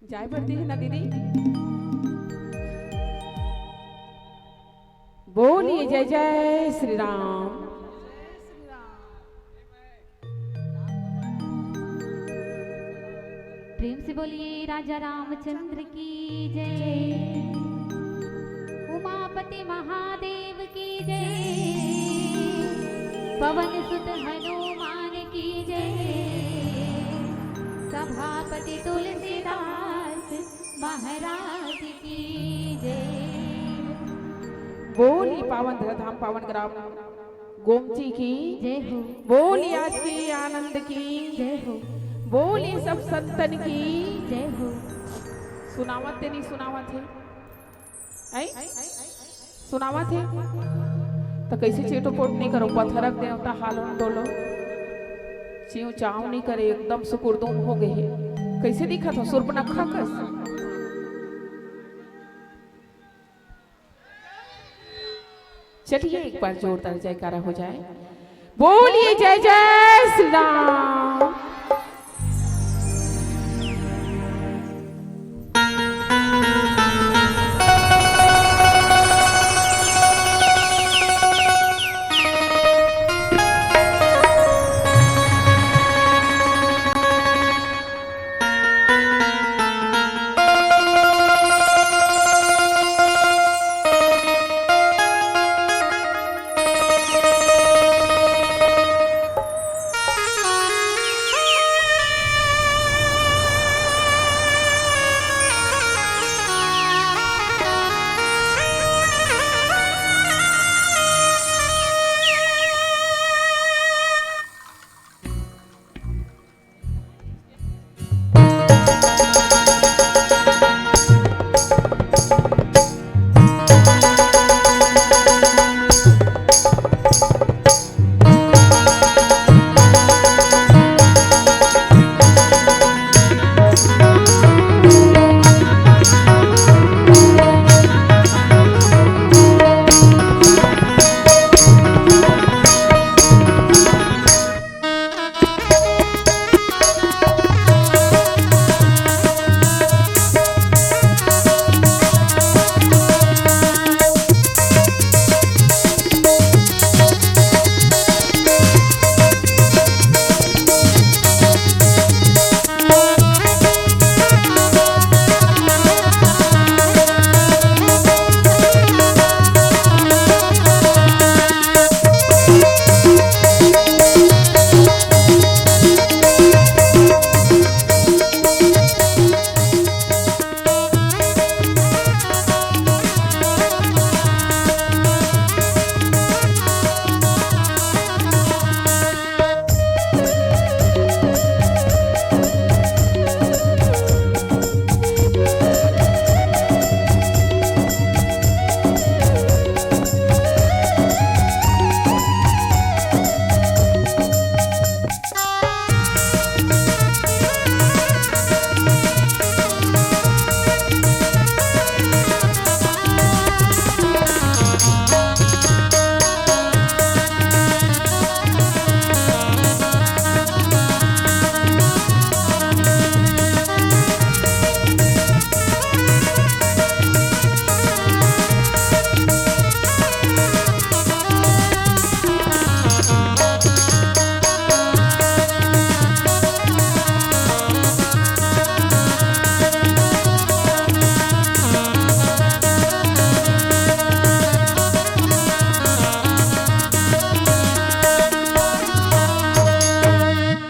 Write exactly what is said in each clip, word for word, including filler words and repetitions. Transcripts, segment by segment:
जाय बर दीदी ना दीदी। बोलिए जय जय श्री राम। प्रेम से बोलिए राजा रामचंद्र की जय, उमापति महादेव की जय, पवन सुत हनुमान की जय, सभापति तुलसीदास महाराज की जय। बोली पावन धरधाम पावन ग्राम गोमची की जय हो। बोली आज की आनंद की जय हो। बोली सब संतन की जय हो। सुनावत ते नहीं सुनावत हे? ऐ? सुनावत हे? त कैसे चेटो पोट नहीं करो, पत्थरक देवता हाल होन डोलो। चिव चाव नहीं करे, एकदम सुकुरदुम हो गए हे। कैसे दिखत हो? सुर्पनखा कस। चलिए एक बार जोरदार जयकारा हो जाए। बोलिए जय जय श्री राम।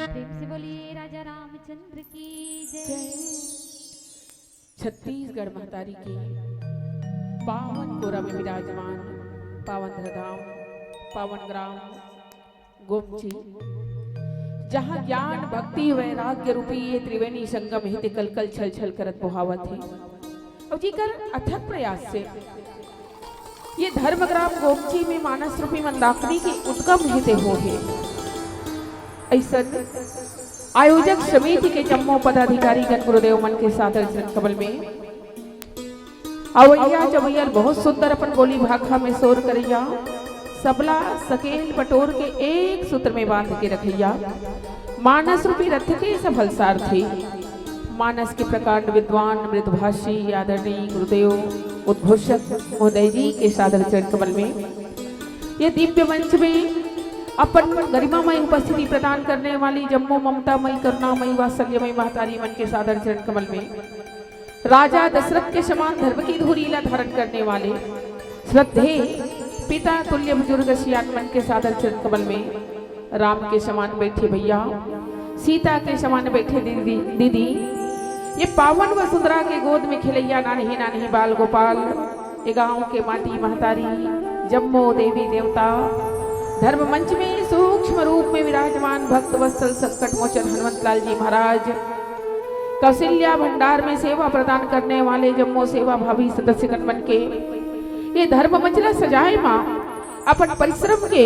प्रेम से बोलिए राजा रामचंद्र की जय। छत्तीसगढ़ महतारी के पावन कोरा में विराजमान पावन धरधाम, पावन ग्राम गोमची, जहाँ ज्ञान, भक्ति, वैराग्य रूपी ये त्रिवेणी संगम हे, ते कल कल छल छल करत बोहावत हे। अउ जेकर अथक प्रयास से ये धर्म ग्राम गोमची में मानस रूपी मंदाकिनी के उद्गम हे, ते हो हे। ऐसन आयोजक समिति के जम्मो पदाधिकारी गण गुरुदेव मन के सादर चरण कमल में अवैया जवैया बहुत सुंदर अपन बोली भाखा में शोर करैया, सबला सकेल बटोर के एक सूत्र में बांध के रखैया, मानस रूपी रथ के सफल सारथी, मानस के प्रकांड विद्वान मृदुभाषी आदरणीय गुरुदेव उद्घोषक महोदय जी के सादर चरण कमल में, ये दिव्य मंच में अपन गरिमामय उपस्थिति प्रदान करने वाली जम्मो ममतामयी, करुणामयी, वात्सल्यमयी महतारी मन के सादर चरण कमल में, राजा दशरथ के समान धर्म की धुरी ला धारण करने वाले श्रद्धेय पिता तुल्य बुजुर्ग सियान मन के सादर चरण कमल में, राम के समान बैठे भैया, सीता के समान बैठे दीदी, दीदी, ये पावन वसुंधरा के गोद में खेलैया नान्हे नान्हे बाल गोपाल, ये गांव के माटी महतारी, जम्मो देवी देवता, धर्म मंच में सूक्ष्म रूप में विराजमान भक्त वत्सल संकट मोचन हनुमंत लाल जी महाराज, कौशल्या भंडार में सेवा प्रदान करने वाले जम्मो सेवा भावी सदस्यगण मन के, ये धर्म मंच ला सजाए मा अपन परिश्रम के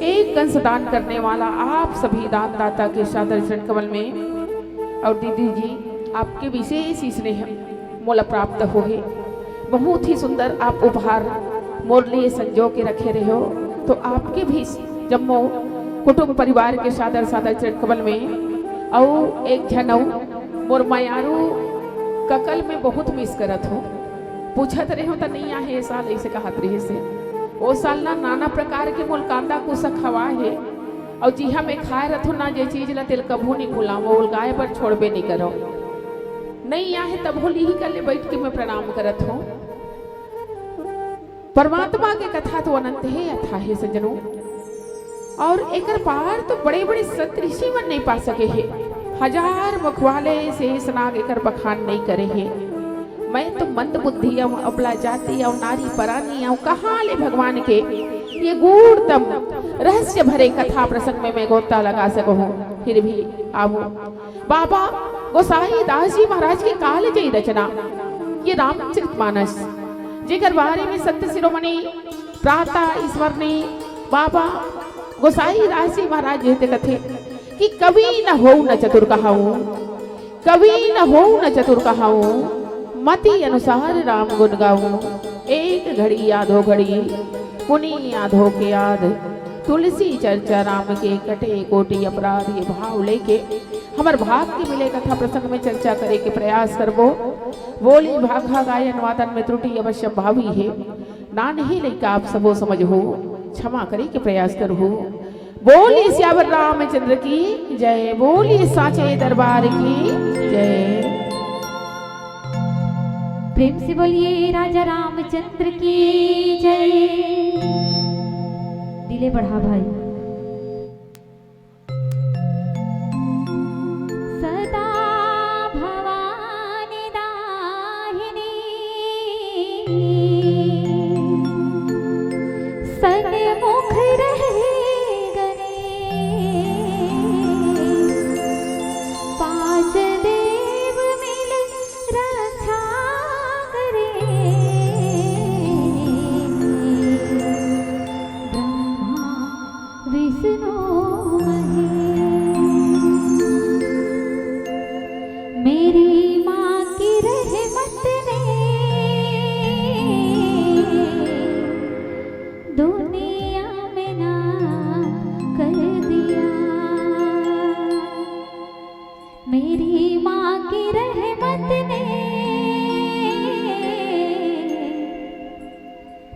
एक अंश दान करने वाला आप सभी दानदाता के सादर चरण कमल में। और दीदी जी, आपके विशेष स्नेह मोला प्राप्त होहे। बहुत ही सुंदर आप उपहार मोर लिए संजो के रखे रहे हो, तो आपके भी जम्मो कुटुंब परिवार के सादर सादर चरण कमल में। अउ एक झन अउ मोर मयारू ककल में बहुत मिस करत हो, पूछत रहे हो त नहीं आहे ए साल, ऐसे कहत रहे से। ओ साल ना नाना प्रकार के मोल कांदा कुसा खवा हे, अउ जिहा में खाए रथो ना जे चीज ला तेल कभू नहीं भुलाओ, ओल गाय बर छोड़बे नहीं करो। नहीं आहे तब होली ही कर ले बैठ के मैं प्रणाम करत हूँ। परमात्मा के कथा तो अनंत हे, अथाह हे सज्जनों, और एकर पार तो बड़े-बड़े संत ऋषि मन नहीं पा सके हे। हजार मुख वाले शेष नाग एकर बखान नहीं करे हे। मैं तो मंद बुद्धि अउ अबला जाति अउ नारी परानी अउ कहाँ ले भगवान के ये गूढ़तम रहस्य भरे कथा प्रसंग में मैं गोता लगा सकहूँ। फिर भी आवो बाबा गोसाई दास जी महाराज के कालजयी रचना ये रामचरित मानस, जेकर बारे में संत शिरोमणि प्रातः स्मरणीय बाबा गोसाई दास जी महाराज जी ते कथे कि कवि न होऊ न चतुर कहाऊ, कवि न होऊ न चतुर कहाऊ, मति अनुसार राम गुण गाऊ। एक घड़ी आधो घड़ी पुनि आधो के आध, तुलसी चर्चा राम के, कटे कोटि अपराध, ये भाव लेके हमर भाग के मिले कथा प्रसंग में चर्चा करे के प्रयास करबो। बोली भाखा गायन वादन में त्रुटि अवश्य भावी हे। नान्हे लइका आप सबो समझहू, क्षमा करे के प्रयास करहू। बोली सियावर रामचंद्र की जय, बोली सांचे दरबार की जय। प्रेम से बोलिए राजा रामचंद्र की जय। दिले बढ़ा भाई। सदा भवानी दाहिनी, सन्मुख रहे गणेश। पांच देव मिल रक्षा करे। ब्रह्मा विष्णु महेश। मेरी माँ की रहमत ने दुनिया में ना कर दिया। मेरी माँ की रहमत ने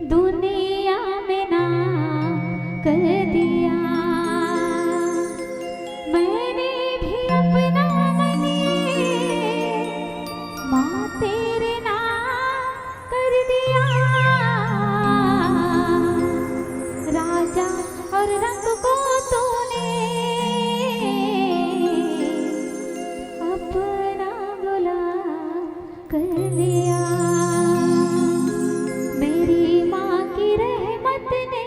दुनिया में ना कर दिया। मैंने भी अपना मन माँ तेरे नाम कर दिया। राजा और रंग को तूने अपना गुलाम कर लिया। मेरी माँ की रहमत ने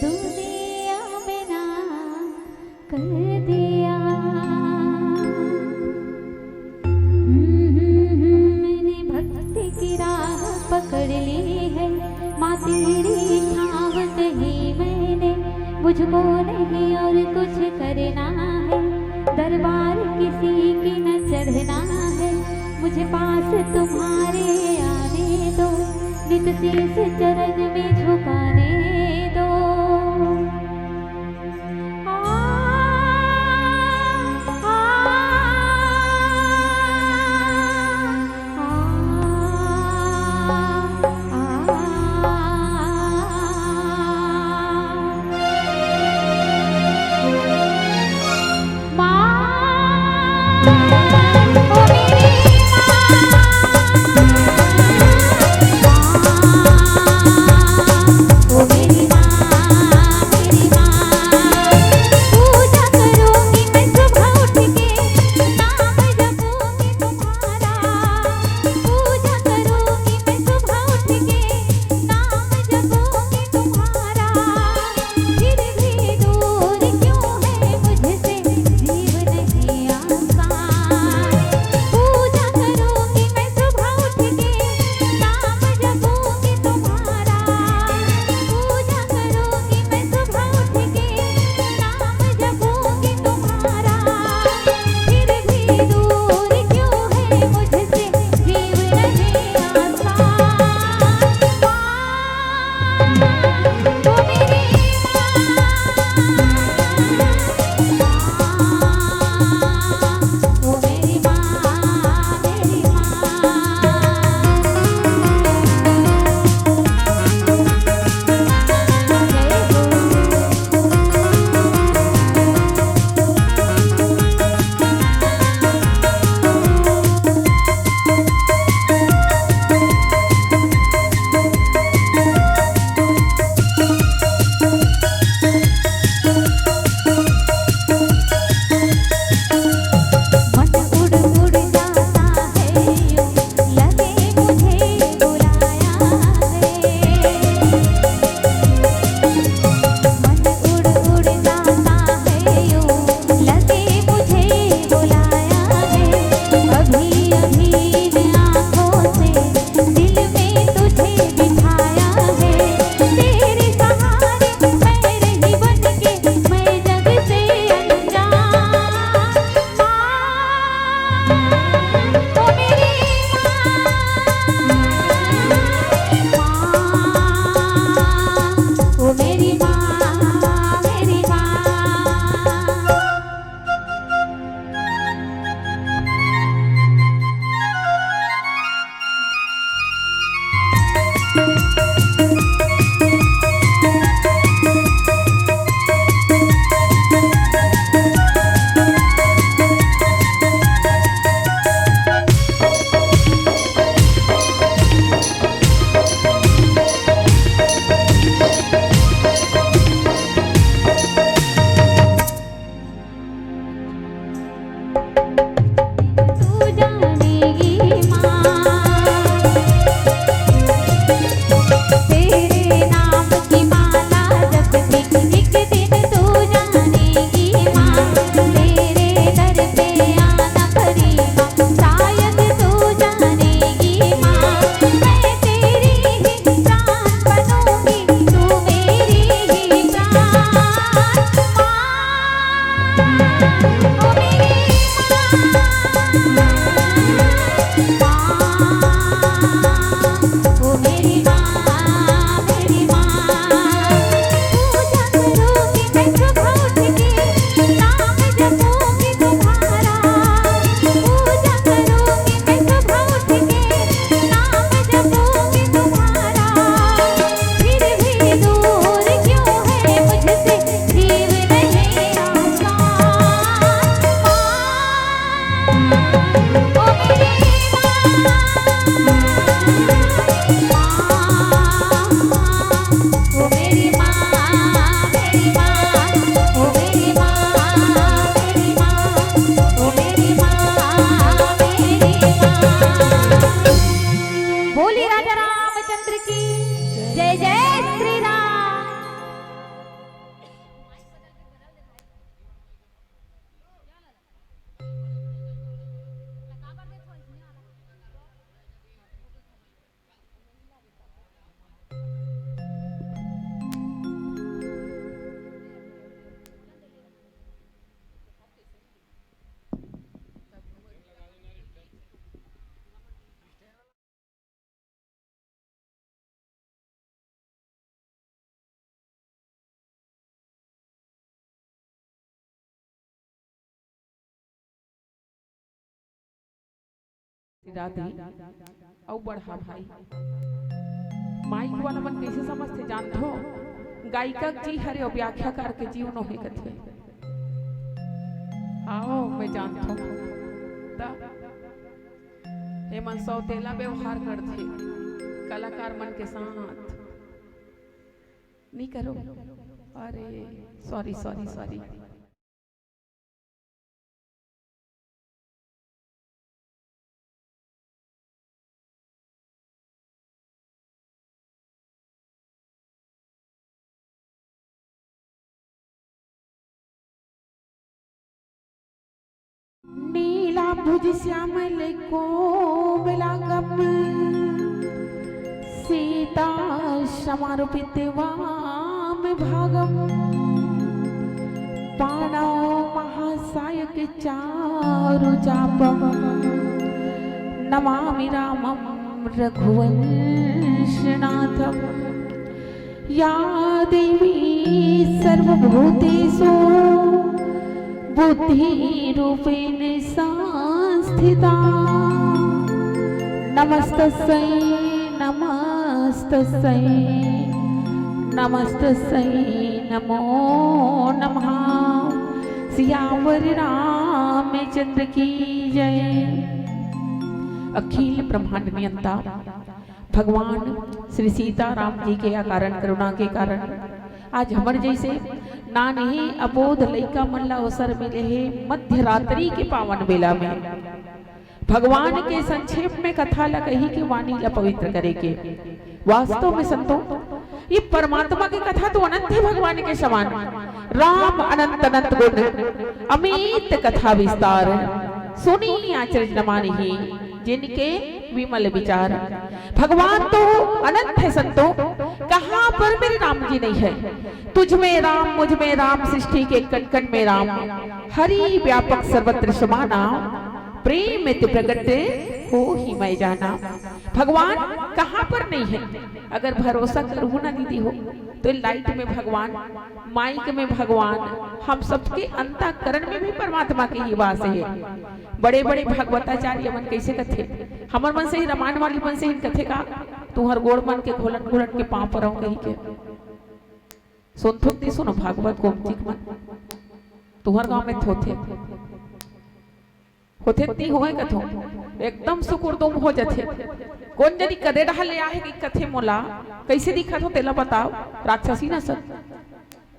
दुनिया में ना कर दिया। हम्म, मैंने भक्ति की राह पकड़ ली है, माँ तेरी छाँव कहीं मैंने, मुझको नहीं और कुछ करना है, दरबार किसी की न चढ़ना है, मुझे पास तुम्हारे आने दो, नित शीश चरण में झुकाने दो। आ, बोली राजा रामचंद्र की जय। जय श्री राम। राधे अउ बढ़ा भाई। माइक वाला मन कइसे समझथे जानथो? गायिका जी हरे अउ व्याख्याकार के जीव नोहे कथे। आओ, मैं जानथो। त एमन सौतेला व्यवहार करथे कलाकार मन के साथ। नी करो। अरे, सॉरी, सॉरी, सॉरी। नीलांबुज श्यामल कोमलांगं सीता समारोपित वाम भागम। पाणौ महासायक चारु चापम नमामि रामम रघुवंशनाथम। या देवी सर्वभूतेषु बुद्धिरूपेण संस्थिता। नमस्तस्यै नमस्तस्यै नमस्तस्यै नमो नमः। सियावर रामचंद्र की जय। अखिल ब्रह्मांड नियंता भगवान श्री सीताराम जी के अकारण करुणा के कारण आज हमर जइसे नानही अबोध लइका मन ला अवसर मिले हे मध्य रात्रि के पावन बेला में भगवान के संक्षेप में कथा ला कही के वाणी ला पवित्र करे के। वास्तव में संतो, ये परमात्मा के कथा तो अनंत हे भगवान के समान। राम अनंत अनंत गुण, अमित कथा विस्तार, सुनि अचरज न मानही जिनके विमल विचार। भगवान तो अनंत हे संतो, कहाँ पर मेरे राम जी नहीं है। तुझ में राम, मुझ में राम, सृष्टि के कण कण में राम। हरि व्यापक सर्वत्र समाना, प्रेम अति प्रगट होहि मैं जाना। भगवान कहाँ पर नहीं है? अगर भरोसा करहू ना दीदी हो, तो लाइट में भगवान, माइक में भगवान, हम सबके अंतःकरण में भी परमात्मा के ही वास हे। बड़े बड़े भागवताचार्य मन कइसे कथे, हमर मन से ही, रामायण वाली मन से ही कथे का, तुहर गोड़ मन के घोलट घोलट के पाँव परव कही के। सुनथो ती सुनो भागवत गोमती मन, तुहर गांव में होथे, होथे ती होय कथो, एकदम सुकुरदुम हो जथे। कोन जनी कदे डहा ले आहे कि कथे मोला, कइसे दिखत हो तेला बताव, राक्षसी नसल।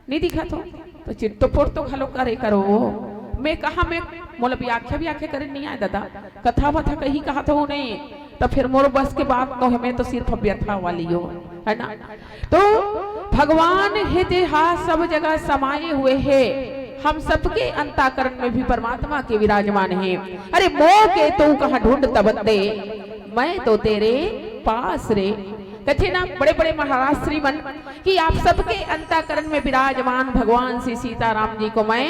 नी दिखत हो, तो चित्तोपोर तो घलो करे करो। मैं कहा, मैं मोला व्याख्या, व्याख्या करे नी आय दादा, कथा वथा कही कहा तो नहीं, तो फिर मोर बस के बात तो हमें तो सिर्फ व्यथा वाली हो, है ना? तो भगवान हे जे हा सब जगह समाये हुए हे, हम सबके अंताकरण में भी परमात्मा के विराजमान हे। अरे मोह के तो कहाँ ढूंढ तबंदे, मैं तो तेरे पास रे। कथे ना बड़े बड़े महाराज श्रीमन कि आप सबके अंताकरण में विराजमान भगवान श्री सीताराम जी को मैं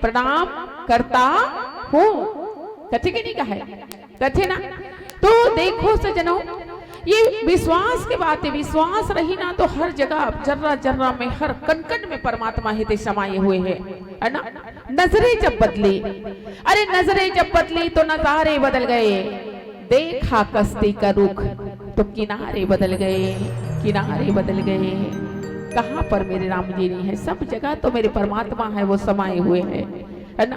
प्रणाम करता हूँ। कथे के नहीं कहे? कथे ना। तो देखो सजनों, ये विश्वास के बात है। विश्वास रही ना तो हर जगह जर्रा जर्रा में, हर कण कण में परमात्मा हे ते समाये हुए हैं, है ना? नजरें जब बदली, अरे नजरें जब बदली तो नजारे बदल गए। देखा कश्ती का रुख तो किनारे बदल गए, किनारे बदल गए। कहाँ पर मेरे राम जी नहीं है? सब जगह तो मेरे परमात्मा है, वो समाये हुए हैं, है ना?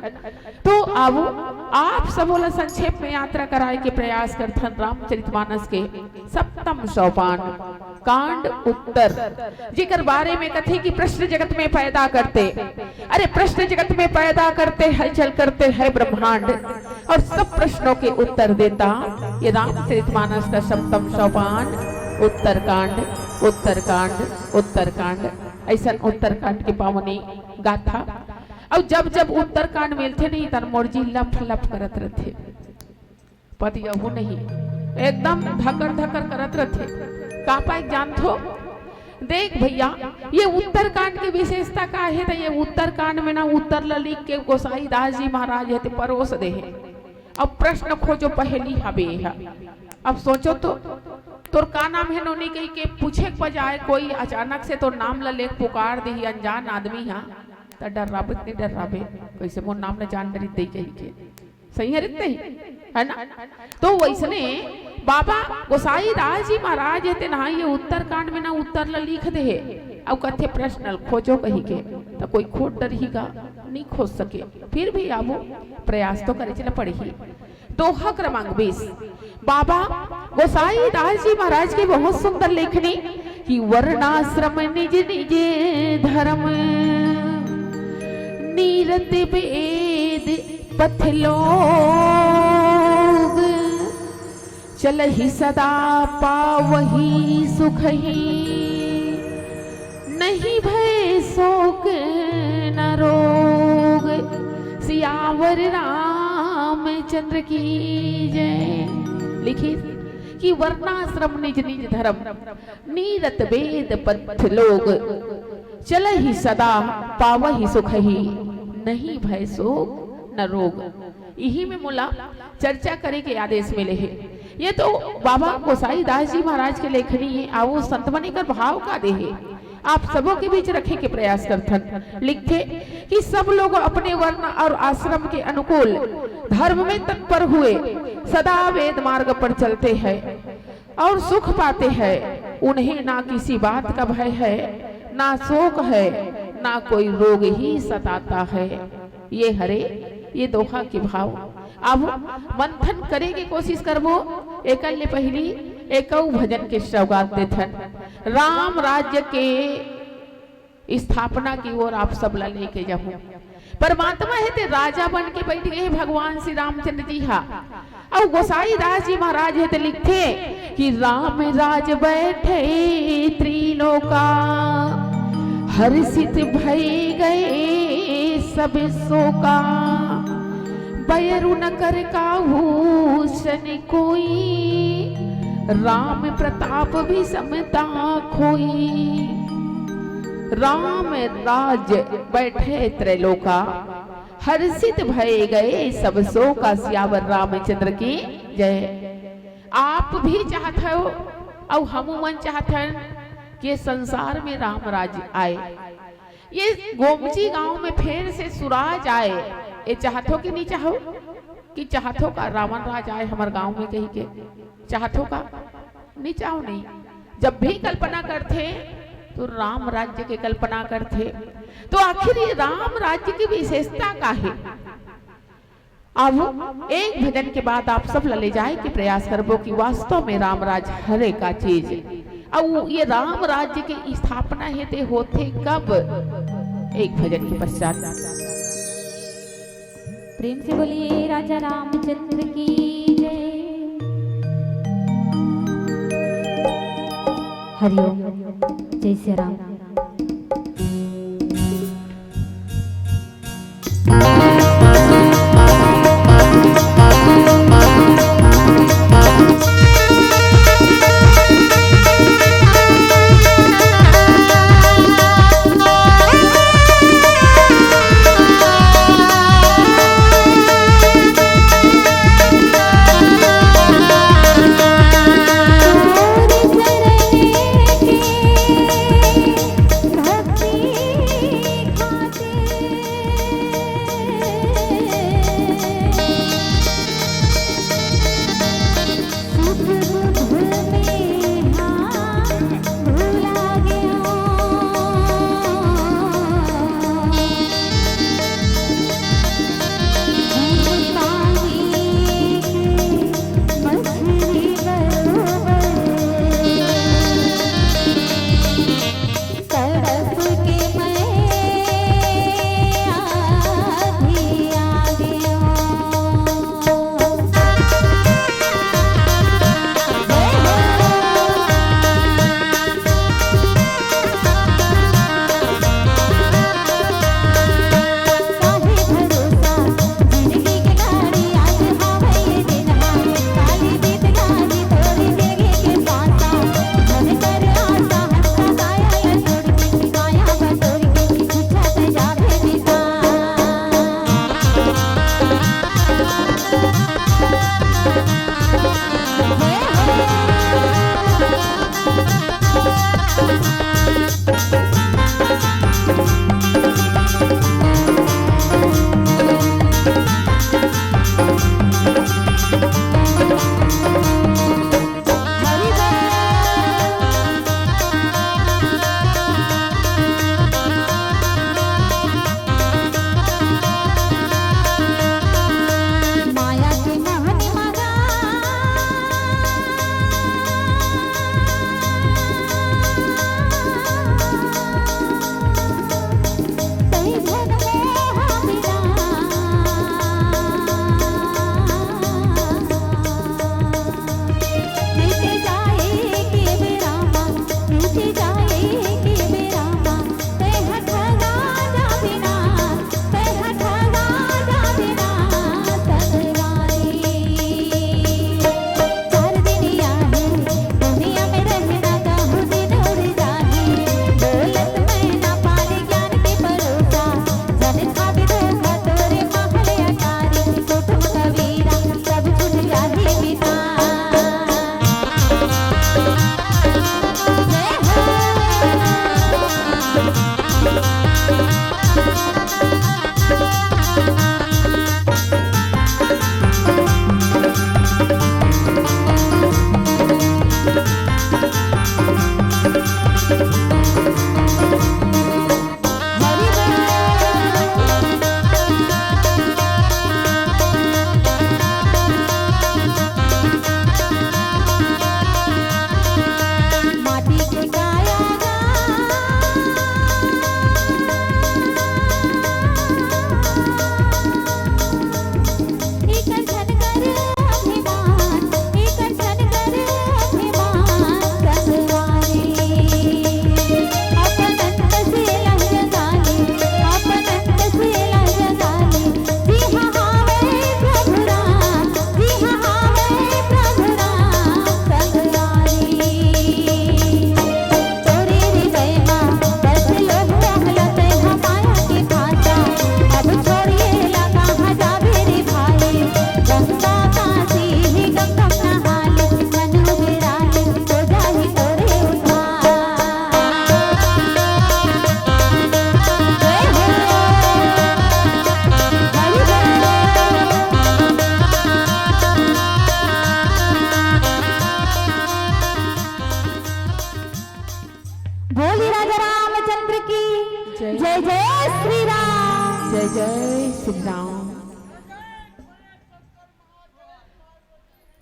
तो अब आप सबो ला संक्षेप में यात्रा कराए के प्रयास करथन रामचरितमानस के सप्तम सोपान, कांड उत्तर, जेकर बारे में कथे कि प्रश्न जगत में पैदा करते, अरे प्रश्न जगत में पैदा करते, हलचल करते हैं ब्रह्मांड, और सब प्रश्नों के उत्तर देता ये रामचरितमानस का सप्तम सोपान, उत्तरकांड, उत्तरकांड, उत्तरकांड। ऐसन उत्तरकांड के पावनी गाथा। अउ जब जब उत्तरकांड मिलथे नहीं, तन मोर जी लफ लफ करत रथे। पतियहू नहीं, एकदम धकर धकर करत रथे। का पाए जानथो? देख भैया, ये उत्तरकांड के विशेषता का हे? त ये उत्तरकांड में ना उत्तर ल लिख के गोसाई दास जी महाराज हे ते परोस दे हे। अब प्रश्न खोजो पहेली हवे ह। अब सोचो तो, तोर का नाम हे नोनी कही के पूछे के बजाय कोई अचानक से तोर नाम ल लेके पुकार देही अनजान आदमी ह, त डर्राबे त नहीं डर्राबे? कैसे मोर नाम ल जान डरी दे कही के, सही हे रे ते, है ना? तो वैसने बाबा गोसाई दास जी महाराज हे ते ना ये उत्तरकांड में ना उत्तर ल लिख दे हे। अब कथे प्रश्न ल खोजो कही के, त कोई खोज डरही का? नहीं खोज सके। फिर भी आबो, प्रयास तो करे चला पड़ही। दोहा क्रमांक बीस। बाबा गोसाई दास जी महाराज के बहुत सुंदर लेखनी कि वर्णाश्रम निज निज धर्म, नीरत वेद पथ लोग, चलहि सदा पावहि सुखहि, नहीं भय शोक न रोग। सियावर रामचंद्र की जय। लिखिस कि वर्णाश्रम निज निज धर्म, नीरत वेद पथ लोग, चलहि सदा पावहि सुखहि, नहीं भय शोक न रोग। इही में मोला चर्चा करे के आदेश मिले हे। ये तो बाबा गोसाई दास जी महाराज के लेखनी हे, अउ संत मन एकर भाव का दे हे, आप सबों के बीच रखे के प्रयास करथन। लिखथे कि सब लोग अपने वर्ण और आश्रम के अनुकूल धर्म में तत्पर हुए सदा वेद मार्ग पर चलते हैं और सुख पाते हैं। उन्हें ना किसी बात का भय है, ना शोक है, ना कोई रोग ही सताता है। ये हरे ये दोहा के भाव। अब मंथन करे के कोशिश करबो। एकर ले पहिली एकऊ भजन के सौगात देथन। राम राज्य के स्थापना की ओर आप सब ला लेके जाहूं। परमात्मा हे ते राजा बन के बैठ गए हे भगवान श्री रामचंद्र जी हा। अउ गोसाई दास जी महाराज हे ते लिखथे कि राम राज बैठे त्रिलोका, हर्षित भय गए सब शोका। बैरु न कर काहू सन कोई, राम प्रताप विषमता खोई। राम राज बैठे त्रैलोका, हर्षित भय गए सब शोका। सियावर रामचंद्र की जय। आप भी चाहत हो अउ हमू मन चाहत हन कि ये संसार में राम राज आए, ये गोमची गांव में फेर से सुराज आए। ये चाहत हो कि नहीं चाहो? कि चाहत हो का रावण राज आए हमर गांव में कही के? चाहत हो का? नहीं चाहो नहीं। जब भी कल्पना करथे तो राम राज्य के कल्पना करथे। तो आखिर ये राम राज्य की विशेषता का हे? अब एक भजन के बाद आप सब ला ले जाए के प्रयास करबो कि वास्तव में राम राज हरे का चीज, अउ ये राम राज्य के स्थापना हे ते होथे कब? एक भजन के पश्चात। प्रेम से बोलिए राजा रामचंद्र की जय। हरिओम। जय सिया राम।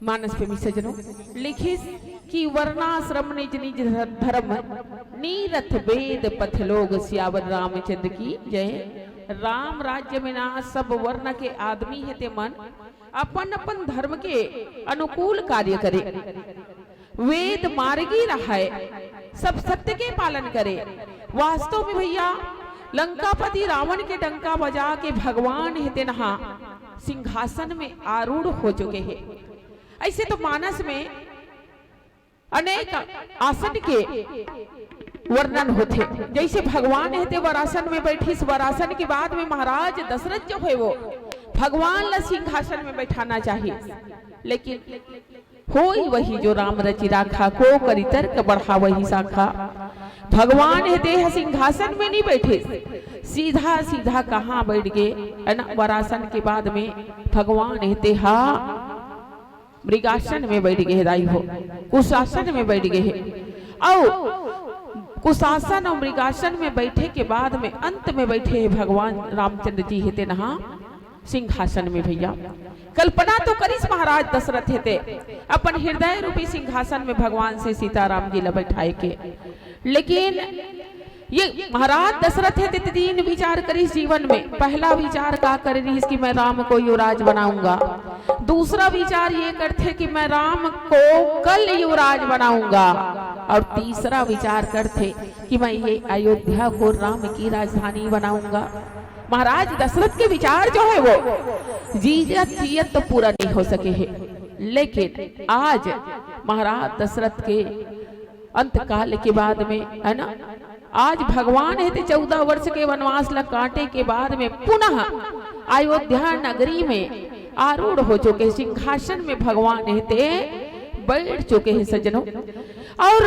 मानस प्रेमी सज्जनों, लिखिस कि वर्णाश्रम निज निज धर्म, नीरथ वेद पथ लोग, सियावर रामचंद्र की जय। राम राज्य में ना सब वर्ण के आदमी हे ते मन अपन अपन धर्म के अनुकूल कार्य करे, वेद मार्गी रहय, सब सत्य के पालन करे। वास्तव में भैया, लंकापति रावण के डंका बजा के भगवान हे तेनहा सिंहासन में आरूढ़ हो चुके हे। ऐसे तो मानस में अनेक आसन के वर्णन होथे। जैसे भगवान हे ते वरासन में बैठिस, वरासन के बाद में महाराज दशरथ जो हे वो भगवान ला सिंहासन में बैठाना चाहिए, लेकिन होई वही जो राम रचि राखा, को करि तर्क बढ़ावहि शाखा। भगवान हे ते हा सिंहासन में नहीं बैठे, सीधा सीधा कहाँ बैठ गए, है ना? वरासन के बाद में भगवान हे ते हा मृगासन में बैठ गए हे दाई हो, कुशासन में बैठ गए हे। अउ कुशासन अउ मृगासन में बैठे के बाद में अंत में बैठे हे भगवान रामचंद्र जी हे तेनहा सिंहासन में भैया। कल्पना तो करिस महाराज दशरथ हे ते अपन हृदय रूपी सिंहासन में भगवान से सीताराम जी ला बैठाए के, लेकिन ये महाराज दशरथ हे ते तीन विचार करिस जीवन में। पहला विचार का करे रहिस कि मैं राम को युवराज बनाऊंगा। दूसरा विचार ये करथे कि मैं राम को कल युवराज बनाऊंगा, और तीसरा विचार करथे कि मैं ये अयोध्या को राम की राजधानी बनाऊंगा। महाराज दशरथ के विचार जो हे वो जीयत जियत तो पूरा नहीं हो सके हे, लेकिन आज महाराज दशरथ के अंतकाल के बाद में, है ना, आज भगवान हे ते चौदह वर्ष के वनवास ला काटे के बाद में पुनः अयोध्या नगरी में आरूढ़ हो चुके, सिंहासन में भगवान हे ते बैठ चुके हे सज्जनों। और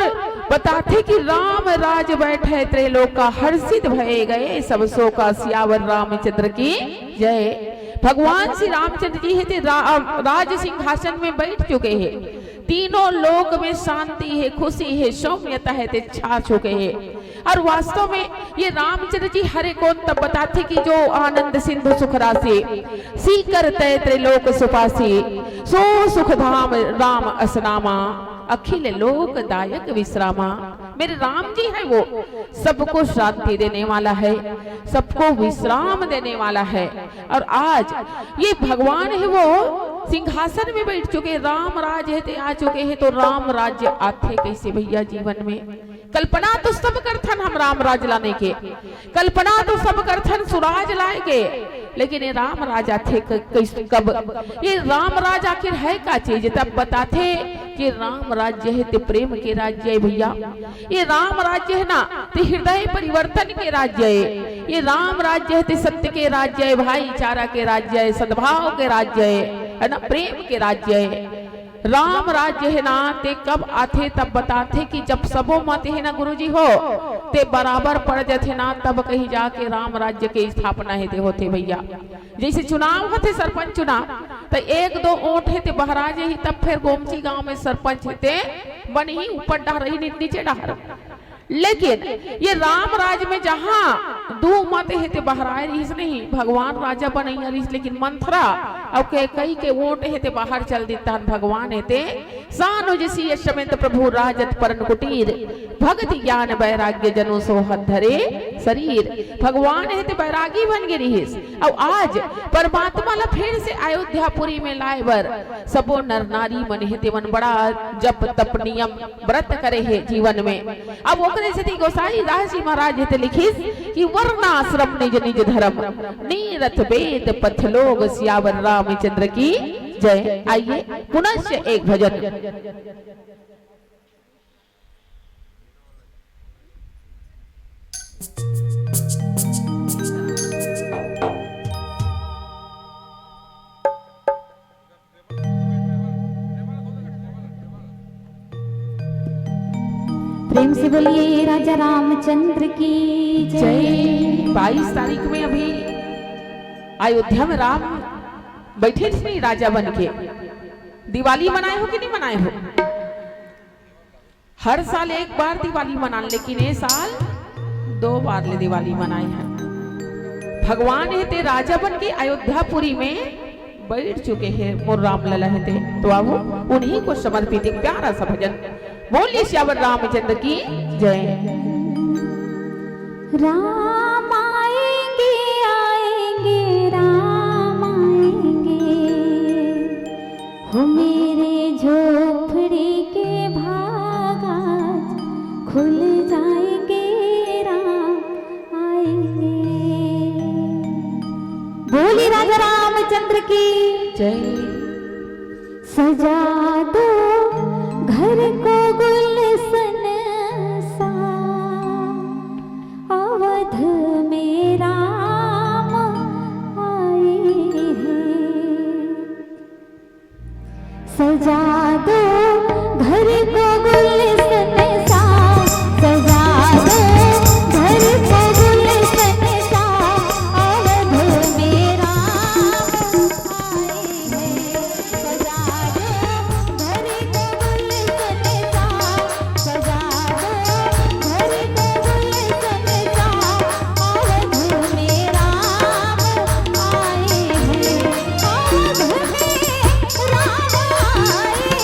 बताथे कि राम राज बैठे त्रैलोका, हर्षित भए गए सब शोका, सियावर रामचंद्र की जय। भगवान श्री रामचंद्र जी हे ते रा-, राज सिंहासन में बैठ चुके हे। तीनों लोक में शांति हे, खुशी हे, सौम्यता हे ते छा चुके हे। और वास्तव में ये रामचंद्र जी हरे कौन तब बताथे कि जो आनंद सिंधु सुख राशि, सीकर तय त्रैलोक सुपासी, सो सुख धाम राम असनामा, अखिल लोक दायक विश्रामा। मेरे राम जी है वो, सबको शांति देने वाला है, सबको विश्राम देने वाला है। और आज ये भगवान है वो सिंहासन में बैठ चुके, राम राज हे ते आ चुके हे, तो राम राज्य आथे कैसे भैया जीवन में? कल्पना तो सब करथन हम राम राज लाने के, कल्पना तो सब करथन सुराज लाए के, लेकिन ये राम राज आथे क-, कैस-, कब? ये राम राज आखिर है का चीज? तब बताथे कि राम राज्य हे ते प्रेम के राज्य हे भैया। ये राम राज्य हे ना, ते हृदय परिवर्तन के राज्य हे। ये राम राज्य हे ते सत्य के राज्य हे, भाईचारा के राज्य हे, सद्भाव के राज्य हे, है ना, प्रेम के राज्य हे। राम राज्य हे ना, ते कब आथे? तब बताथे कि जब सबो मत हे ना गुरुजी हो, ते बराबर पड़ जथे ना, तब कहीं जाके राम राज्य के स्थापना हे ते होथे भैया। जैसे चुनाव होथे, सरपंच चुनाव, त एक दो ओट हे ते बहरा जाही, तब फिर गोमची गांव में सरपंच हे ते बनही, ऊपर डहर ही नी-, नीचे डहर। लेकिन ये राम राज में जहां दू मत हे ते बहराए रहिस नहीं, भगवान राजा बनैया रहिस, लेकिन मंथरा अउ कैकई के ओट हे ते बाहर चल दिस, तहन भगवान हे ते सानुज सीय समेत प्रभु राजत परन कुटीर, भगति ज्ञान बैराग्य जनु सोहत धरे शरीर। भगवान हे ते बैरागी बन गे रिहिस। अउ आज परमात्मा ला फिर से अयोध्यापुरी में लाए बर सबो नर नारी मन हे तेमन बड़ा जप तप नियम व्रत करे हे जीवन में। अब ओकरे सेती गोसाई दास जी महाराज हे ते लिखिस कि वर्णाश्रम निज निज धर्म, नीरथ वेद पथ लोग, सियावर रामचंद्र की जय। आइए पुनश्च एक भजन। प्रेम से बोलिए राजा रामचंद्र की जय। बाईस तारीख में अभी अयोध्या में राम बैठे थे नहीं राजा बन के, दिवाली मनाए हो कि नहीं मनाए हो? हर साल एक बार दिवाली मनान, लेकिन ये साल दो बार ले दिवाली मनाए हैं। भगवान हे ते राजा बन के अयोध्यापुरी में बैठ चुके हैं मोर राम लला हे ते। तो आवो, उन्हीं को समर्पित एक प्यारा सा भजन। बोलिए सियावर रामचंद्र की जय। राम आएंगे, आएंगे, राम आएंगे। हो मेरे झोपड़ी के भाग आज खुल जाएंगे, राम आएंगे। बोली राजा रामचंद्र की जय। सजा दो घर को गुलशन सा, अवध में राम आए हैं। सजा दो घर को गुलशन सा, सजा दो घर को गुलशन सा, अवध में राम आए हैं। सजा दो घर को गुलशन सा, सजा दो घर को गुलशन सा, अवध में राम आए हैं, अवध में राम आए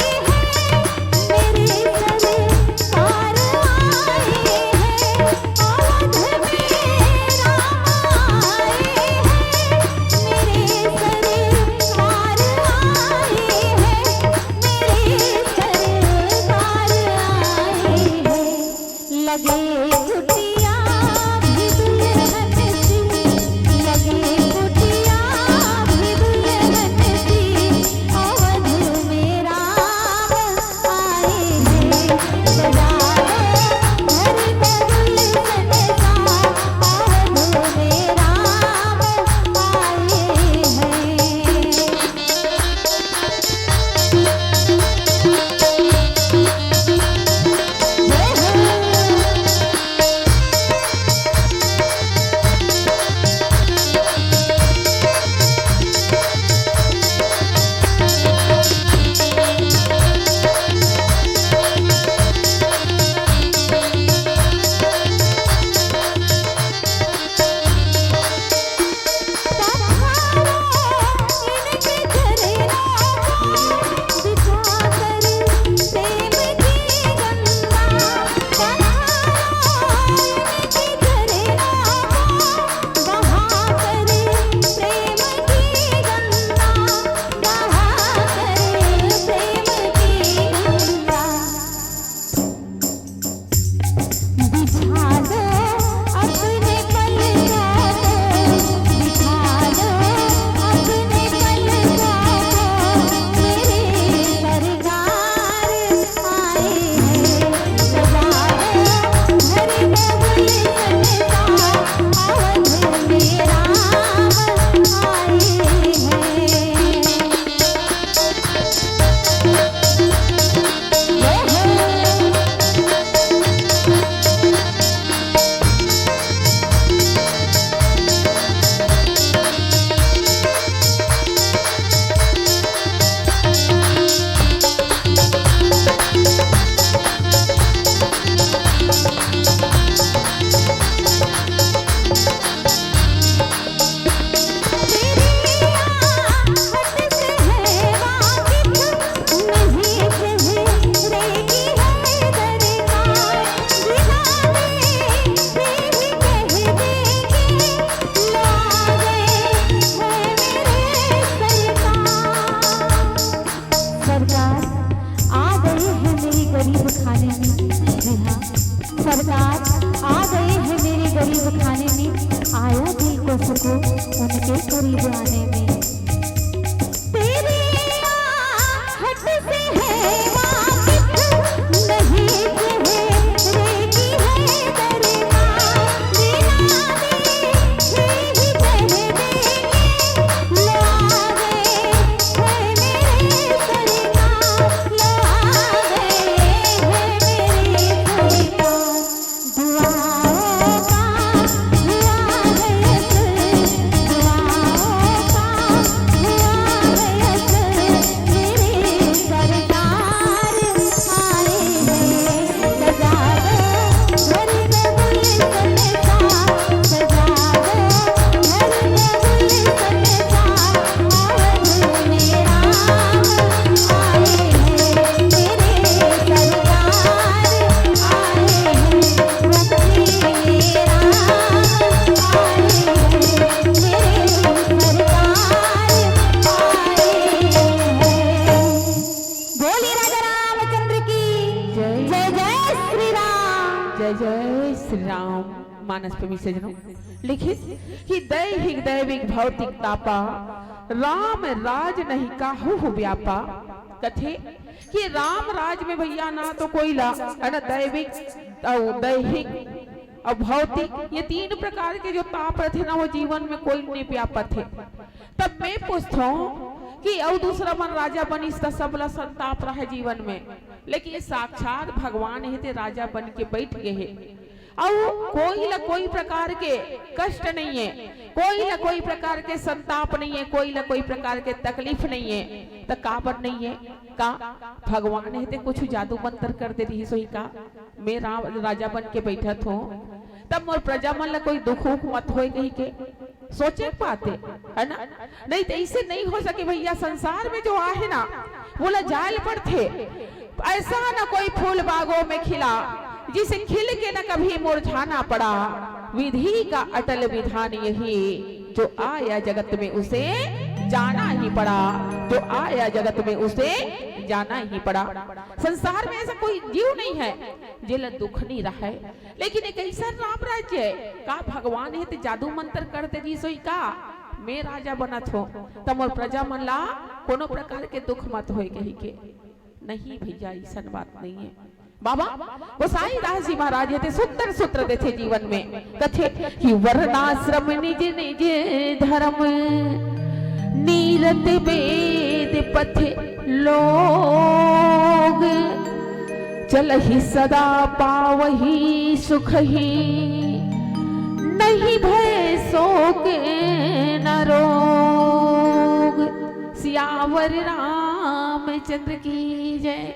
राम मानस प्रेमी सज्जनों लिखिस कि दैहिक दैविक भौतिक तापा, राम राज नहीं काहू व्यापा। कथे कि राम राज में भैया ना तो कोई ला, है ना, दैविक अउ दैहिक अउ भौतिक, ये तीन प्रकार के जो ताप रथे ना, वो जीवन में कोई नहीं व्यापत हे। तब मैं पूछथों कि अउ दूसरा मन राजा बनिस त सबला संताप रहे जीवन में, लेकिन ये साक्षात भगवान हे ते राजा बन के बैठ गए हे। अउ कोई ला कोई प्रकार के कष्ट नहीं है, कोई ला कोई प्रकार के संताप नहीं है, कोई ला कोई प्रकार के तकलीफ नहीं है। त काबर नहीं है? का भगवान हे ते कुछ जादू मंत्र कर दे रही सोही का? मैं राम राजा बन के बैठत हों, तब मोर प्रजा मन ला कोई दुख उख मत होए कही के सोचे के बात हे, है ना? नहीं तो ऐसे नहीं हो सके भैया। संसार में जो आहे ना, वो ला जायल पड़थे। ऐसा न कोई फूल बागों में खिला, जिसे खिल के न कभी मुरझाना पड़ा। विधि का अटल विधान यही, जो आया जगत में उसे जाना ही पड़ा, जो आया जगत में उसे जाना ही पड़ा। संसार में ऐसा कोई जीव नहीं है जेला दुख नहीं रहे, लेकिन एक ऐसा राम राज्य है का भगवान हे ते जादू मंत्र कर दे जी सोई का? मैं राजा बनत हो त मोर प्रजा मन ला कोनो प्रकार के दुख मत होए कही के। नहीं भैया, ऐसन बात नहीं है। बाबा गोसाई दास जी महाराज हे ते सुंदर सूत्र देथे जीवन में, कथे कि वर्णाश्रम निज निज धर्म, नीरत वेद पथ लोग, चलहि सदा पावहि सुखहि, नहीं भय शोक न रोग। सियावर रामचंद्र की जय।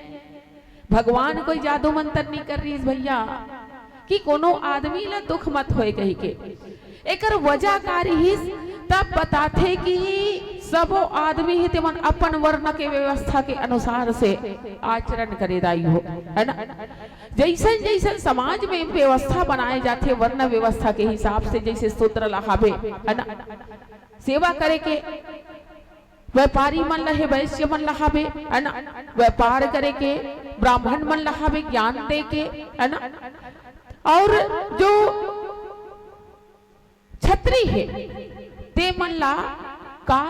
भगवान कोई जादू मंत्र नहीं कर रहिस भैया कि कोनो आदमी ला दुख मत होए कही के। एकर वजह का रहिस? तब बताथे कि सबो आदमी हे तेमन अपन वर्ण के व्यवस्था के अनुसार से आचरण करे दाई हो, है ना? जैसन जैसन समाज में व्यवस्था बनाए जाथे वर्ण व्यवस्था के हिसाब से, जैसे शूद्र ला हावे, है ना, सेवा करे के, व्यापारी मन ला हे, वैश्य मन ला हावे, है ना, व्यापार करे के, ब्राह्मण मन ला हावे, ज्ञान दे के, है ना, और जो छत्री हे, ते मन ला का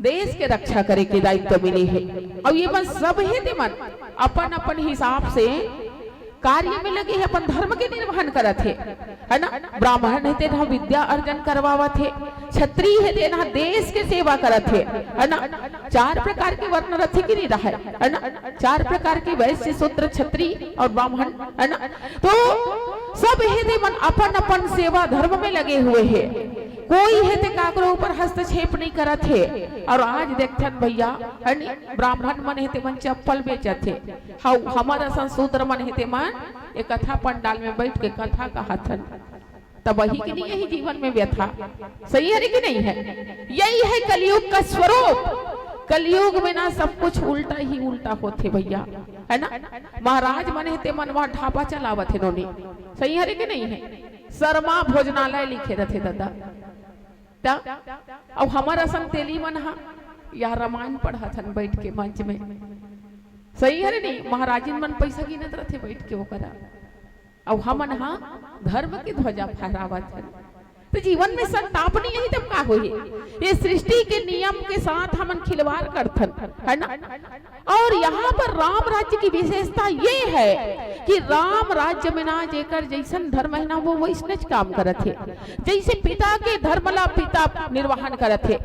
देश के रक्षा करे के दायित्व मिले हे। अउ ये मन सब हे, ते मन अपन अपन हिसाब से कार्य में लगे हे, अपन धर्म के निर्वहन करत हे, है ना? ब्राह्मण हे, तेन ह विद्या अर्जन करवावत हे, क्षत्रिय हे, तेन ह देश के सेवा करत हे, है ना? चार प्रकार के वर्ण रथे कि नहीं रहय, है ना? चार प्रकार के वैश्य, शूद्र, छत्री और ब्राह्मण, है ना? तो सब हे ते मन अपन अपन सेवा धर्म में लगे हुए हे, कोई हे ते काकरो ऊपर हस्तक्षेप नहीं करत हे। और आज देखथन भैया, है नी, ब्राह्मण मन हे ते मन चप्पल बेचत हे, हउ हमर असन शूद्र मन हे ते मन ये कथा पंडाल में बैठ के कथा कहत हन। तब वही के नहीं यही जीवन में व्यथा सही हरे कि नहीं है? यही है कलयुग का स्वरूप। कलयुग में ना सब कुछ उल्टा ही उल्टा होथे भैया, है ना? महाराज मन हे ते मन वहाँ ढाबा चलावत हे नोनी, सही हरे कि नहीं है? शर्मा भोजनालय लिखे रथे दादा। त अब हमर असन तेली मन हा या रामायण पढ़त हन बैठ के मंच में, सही हरे नहीं? महाराजिन मन पैसा गिनत रथे बैठ के ओकरा। अउ हमन हा धर्म के ध्वजा फहरावत हन। तो जीवन में संताप नहीं रही तब का होही? ये सृष्टि के नियम के साथ हमन खिलवाड़ करथन, है ना? और यहाँ पर राम राज्य की विशेषता ये है कि राम राज्य में ना जेकर जैसन धर्म है ना, वो वैसनेच काम करत हे। जैसे पिता के धर्म ला पिता निर्वहन करत हे,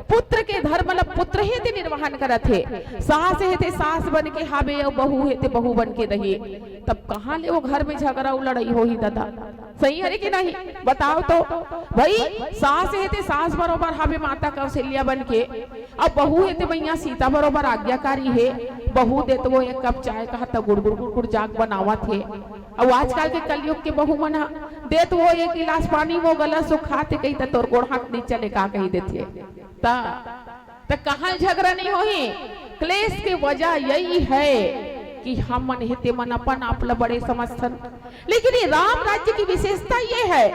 पुत्र के धर्म ला पुत्र हे ते निर्वहन करत हे, सास हे ते सास बन के हावे अउ बहू हे ते बहू बन के रही, तब कहाँ ले वो घर में झगड़ा अउ लड़ाई होही दादा? सही हरे कि नहीं? बताओ तो भाई, सास हे ते सास बरोबर हावे माता कौशल्या बन के, अब बहू हे ते मैया सीता बरोबर आज्ञाकारी हे। बहू देत वो एक कप चाय कहा त गुड़ गुड़ गुड़ गुड़ जाग बनावत हे। अब आजकल के कलयुग के बहू मन हा देत वो एक गिलास पानी वो गला सुखाते कही त तोर गोड़ हाथ नहीं चले का कही देथे। त त कहाँ झगड़ा नहीं होही? क्लेश के वजह यही है कि हम मन हे ते मन अपन आप ला बड़े समझथन। लेकिन ये राम राज्य की विशेषता ये है,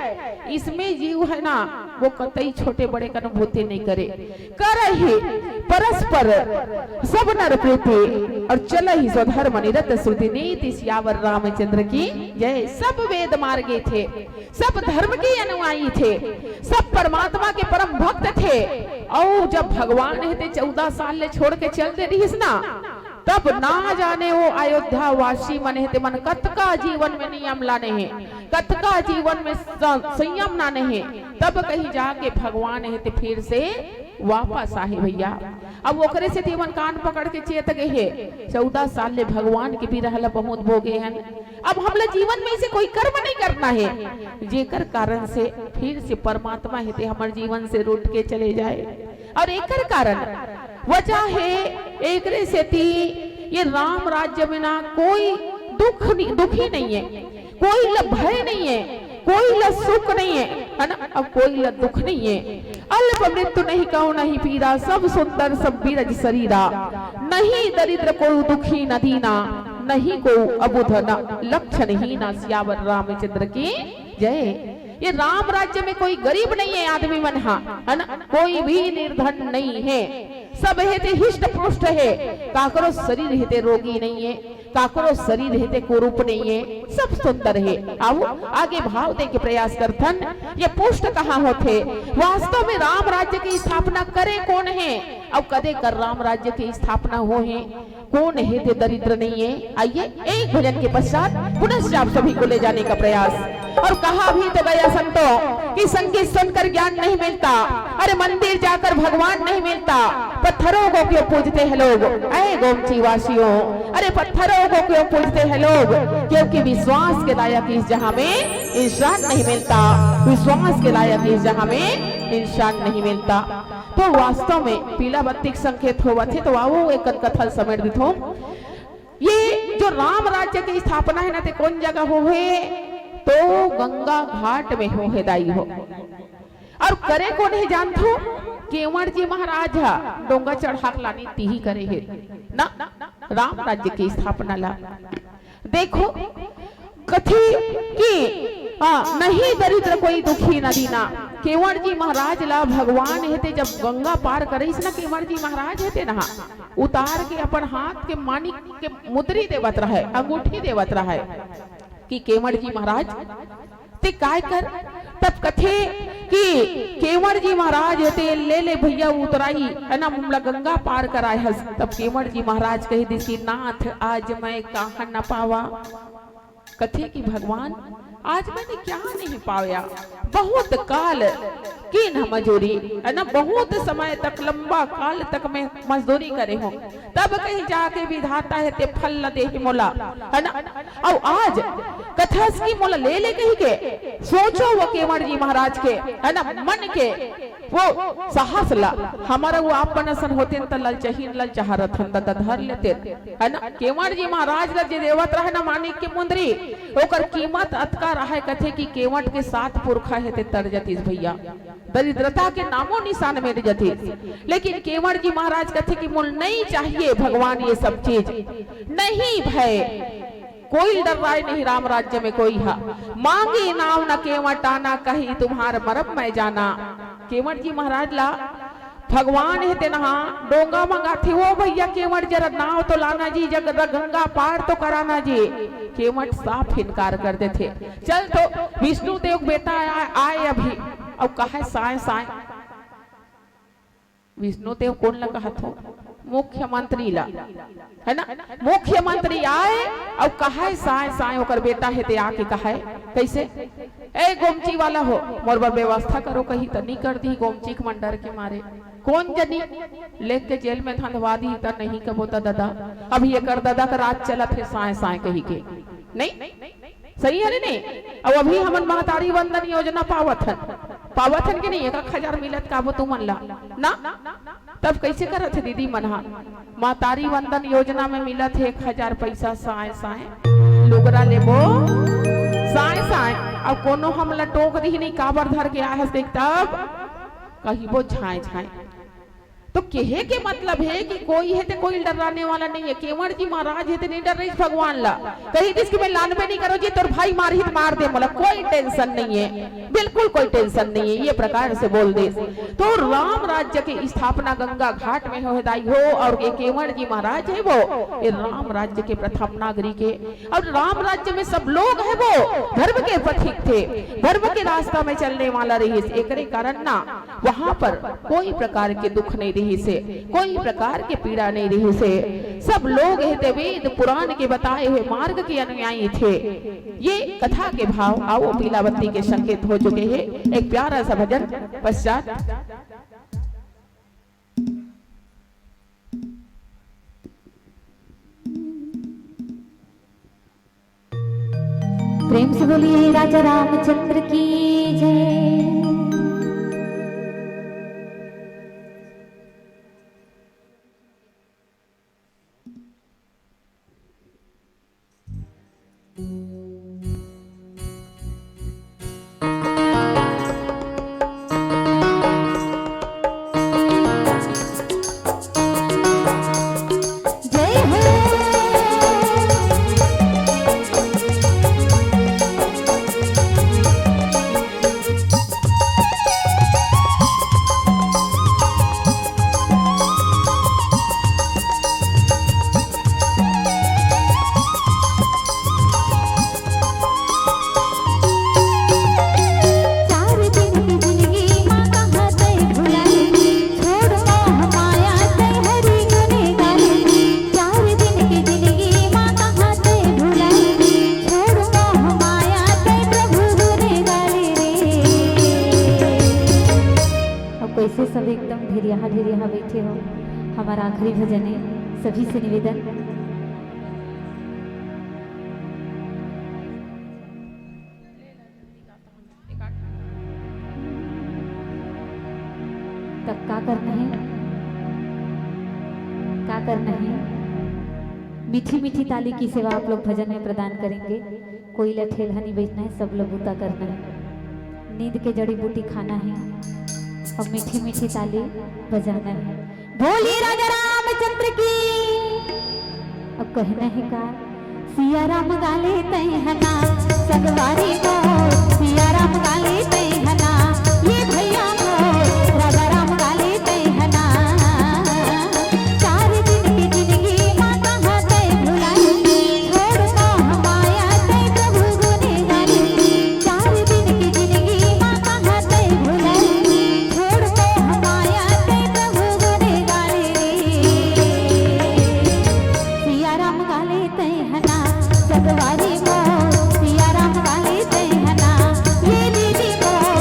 इसमें जीव है ना, वो कतई छोटे बड़े के अनुभूति नहीं करे। करहि परस्पर सब नर प्रीति, और चलहि स्वधर्म निरत श्रुति। नीति सियावर रामचंद्र की जय। सब वेद मार्गे थे, सब धर्म के अनुयायी थे, सब परमात्मा के परम भक्त थे। और जब भगवान हे ते चौदह साल ले छोड़ के चल दे रहिस ना, तब ना जाने वो अयोध्या वासी मन हे ते मन कतका जीवन में नियम लाने हे, कतका जीवन में स-, संयम लाने हे, तब कहीं जाके भगवान हे ते फिर से वापस आहे भैया। अब ओकरे सेती मन कान पकड़ के चेत गए हे, चौदह साल ले भगवान के बिरह ला बहुत भोगे हन। अब हमला जीवन में इसे कोई कर्म नहीं करना है, जेकर कारण से फिर से परमात्मा हे ते हमर जीवन से रूठ के चले जाए। और एकर कारण वजह हे, एकरे सेती ये राम राज्य में ना कोई दुख नहीं, दुखी नहीं है, कोई ला भय नहीं है, कोई ला सुख नहीं है, है ना? अब कोई ला दुख नहीं है। अल्प मृत्यु नहीं कहु नहीं पीरा, सब सुंदर सब बिरज शरीरा। नहीं दरिद्र कोई दुखी न दीना, नहीं को अबुध न लक्षण हीना। सियावर रामचंद्र की जय। ये राम राज्य में कोई गरीब नहीं है आदमी मन हा, है ना? कोई भी निर्धन नहीं है, सब हे ते हिष्ट पुष्ट है, काकरो शरीर हे ते रोगी नहीं है, काकरो शरीर हे ते कुरूप नहीं है, सब सुंदर है। आओ आगे भाव दे के प्रयास करथन। ये पुष्ट कहाँ होथे? वास्तव में राम राज्य की स्थापना करे कौन है? अब कदे कर राम राज्य की स्थापना हो है? कौन हे ते दरिद्र नहीं है? आइए, एक भजन के पश्चात पुनश्च आप सभी को ले जाने का प्रयास। और कहा भी तो गया संतों कि संगीत सुनकर ज्ञान नहीं मिलता, अरे मंदिर जाकर भगवान नहीं मिलता। पत्थरों को क्यों पूजते हैं लोग, ऐ गोमची वासियों? अरे पत्थरों को क्यों पूजते हैं लोग? क्योंकि विश्वास के लायक इस जहां में इंसान नहीं मिलता, विश्वास के लायक इस जहां में इंसान नहीं मिलता। तो वास्तव में पीला बत्ती के संकेत होवत हे, तो आओ एक कन कथा ल समेट देथों। ये जो राम राज्य की स्थापना है ना, ते कौन जगह हो है? तो गंगा घाट में हो है दाई हो। और करे कौन है जानथो? केवड़ जी महाराज हा डोंगा चढ़ा के लानी तिही करे है ना राम राज्य की स्थापना ला। देखो, कथे कि, हाँ, नहीं दरिद्र कोई दुखी न दीना। केवड़ जी महाराज ला भगवान हे ते जब गंगा पार करिस ना, केवड़ जी महाराज हे ते ना, उतार के अपन हाथ के मानिक के मुद्री देवत रहे, अंगूठी देवत रहे कि केवड़ जी महाराज ते काय कर। तब कथे कि केवड़ जी महाराज हे ते ले ले भैया उतराई, है ना, हमला गंगा पार कराए हस। तब केवड़ जी महाराज कह दिस कि नाथ, आज मैं कहाँ न पावा। कथे कि भगवान, आज मैंने क्या नहीं पाया, बहुत काल कीन्ह मजूरी, है ना, बहुत समय तक, लंबा काल तक मैं मजदूरी करे हूँ, तब कहीं जाके विधाता हे ते फल ल देही मोला, है ना। अउ आज कथस कि मोला ले ले कही के सोचो वो केवड़ जी महाराज के, है ना, मन के वो साहस ला। हमारा वो आप मन असन होतेन त ललचहीन ललचाहा रथन त धर लेते, है ना। केवड़ जी महाराज ला जे देवत रहे ना मानिक के मुंदरी, ओकर कीमत अतका रहे, कथे कि केवट के सात पुरखा हे ते तर जतिस भैया, दरिद्रता के नामो निशान मिट जतिस। लेकिन केवड़ जी महाराज कथे कि मोल नहीं चाहिए भगवान ये सब चीज, नहीं भय, कोई डर्राय नहीं राम राज्य में कोई हा। मांगी नाव न केवट आना, कही तुम्हार मरम मैं जाना। केवड़ जी महाराज ला भगवान हे तेनहा डोंगा मंगाथे, ओ भैया केवट जरा नाव तो लाना जी, जग गंगा पार तो कराना जी। केवट साफ इनकार कर देथे। चल तो विष्णु देव के बेटा आय, आय अभी, अउ कहे साय साय विष्णु देव कोन ला कहत हो? मुख्यमंत्री ला, है ना? मुख्यमंत्री आय अउ कहे साय साय ओकर बेटा हे ते आके कहे, कैसे? ए गोमची वाला हो, मोर बर व्यवस्था करो, कही त नहीं कर दी गोमची के मन डर के मारे। कोन जनी लेके जेल में धंधवा दी त नहीं कबो त दादा। अभी एकर दादा का राज चलत हे साय साय कही के, नहीं? सही है रे नहीं? अब अभी हमन महतारी वंदन योजना पावत हन, पावत हन कि नहीं? एक एक हजार मिलत काबो तुमन ला ना? तब कैसे करत हे दीदी मन हा? महतारी वंदन योजना में मिलत हे एक हजार पैसा साय साय, लुगरा लेबो साय साय। अब कोनो हमला टोक दिही नहीं, काबर धर के आए हस देख, तब कहिबो झाय झाय। तो कहे के मतलब हे कि कोई हे ते कोई डराने वाला नहीं हे। केवंड़ जी महाराज हे ते नहीं डर रहिस भगवान ला। कहि दिस कि मैं लानबे नहीं करों जी, तोर भाई मारही त मार दे मोला, कोई tension नहीं हे, बिल्कुल कोई tension नहीं हे, ये प्रकार से बोल दिस। तो राम राज्य के स्थापना गंगा घाट में होहे दाई हो, अउ ये केवंड़ जी महाराज हे वो, ये राम राज्य के प्रथम नागरिक हे। अउ राम राज्य में सब लोग हे वो धर्म के पथिक थे, धर्म के रास्ता में चलने वाला रहिस। एकरे कारण ना वहाँ पर कोई प्रकार के दुख नहीं रहिस हे, कोई प्रकार के पीड़ा नहीं रहिस हे। सब लोग हे ते वेद पुराण के बताए हुए मार्ग के अनुयायी थे। ये कथा के भाव आओ पीलावती के संकेत हो चुके हे। एक प्यारा सा भजन पश्चात। प्रेम से बोलिए राजा रामचंद्र की जय। जय हो। चार दिन की जिंदगी मा कहाँ तैं भुलाए, छोड़ मोह माया तैं हरि गुन गाए। चार दिन की जिंदगी मा कहाँ तैं भुलाए, छोड़ मोह माया तैं प्रभु गुन गाए रे। अब कैसे सब एकदम ढेरिया ढेरिया बैठे हो। हमारा आखिरी भजन है, सभी से निवेदन। तब का करना है, का करना है? मीठी मीठी ताली की सेवा आप लोग भजन में प्रदान करेंगे। कोई ला ठेलहा नहीं बेचना है, सब लोग बूता करना है। नींद के जड़ी बूटी खाना है और मीठी मीठी ताली बजाना है। बोलिए राजा रामचंद्र की। अब कहना है का? सिया राम गाले तैं हना संगवारी मोर, सिया राम गाले तैं हना, ये भैया मोर, राजा राम गाले तैं हना। चार दिन की जिंदगी मा कहाँ तैं भुलाए, छोड़ मोह माया तैं प्रभु गुन गाए। चार दिन की जिंदगी मा कहाँ तैं भुलाए, छोड़ मोह माया तैं प्रभु गुन गाए रे। सिया राम गाले तैं हना संगवारी मोर, सिया राम गाले तैं हना, ये दीदी मोर,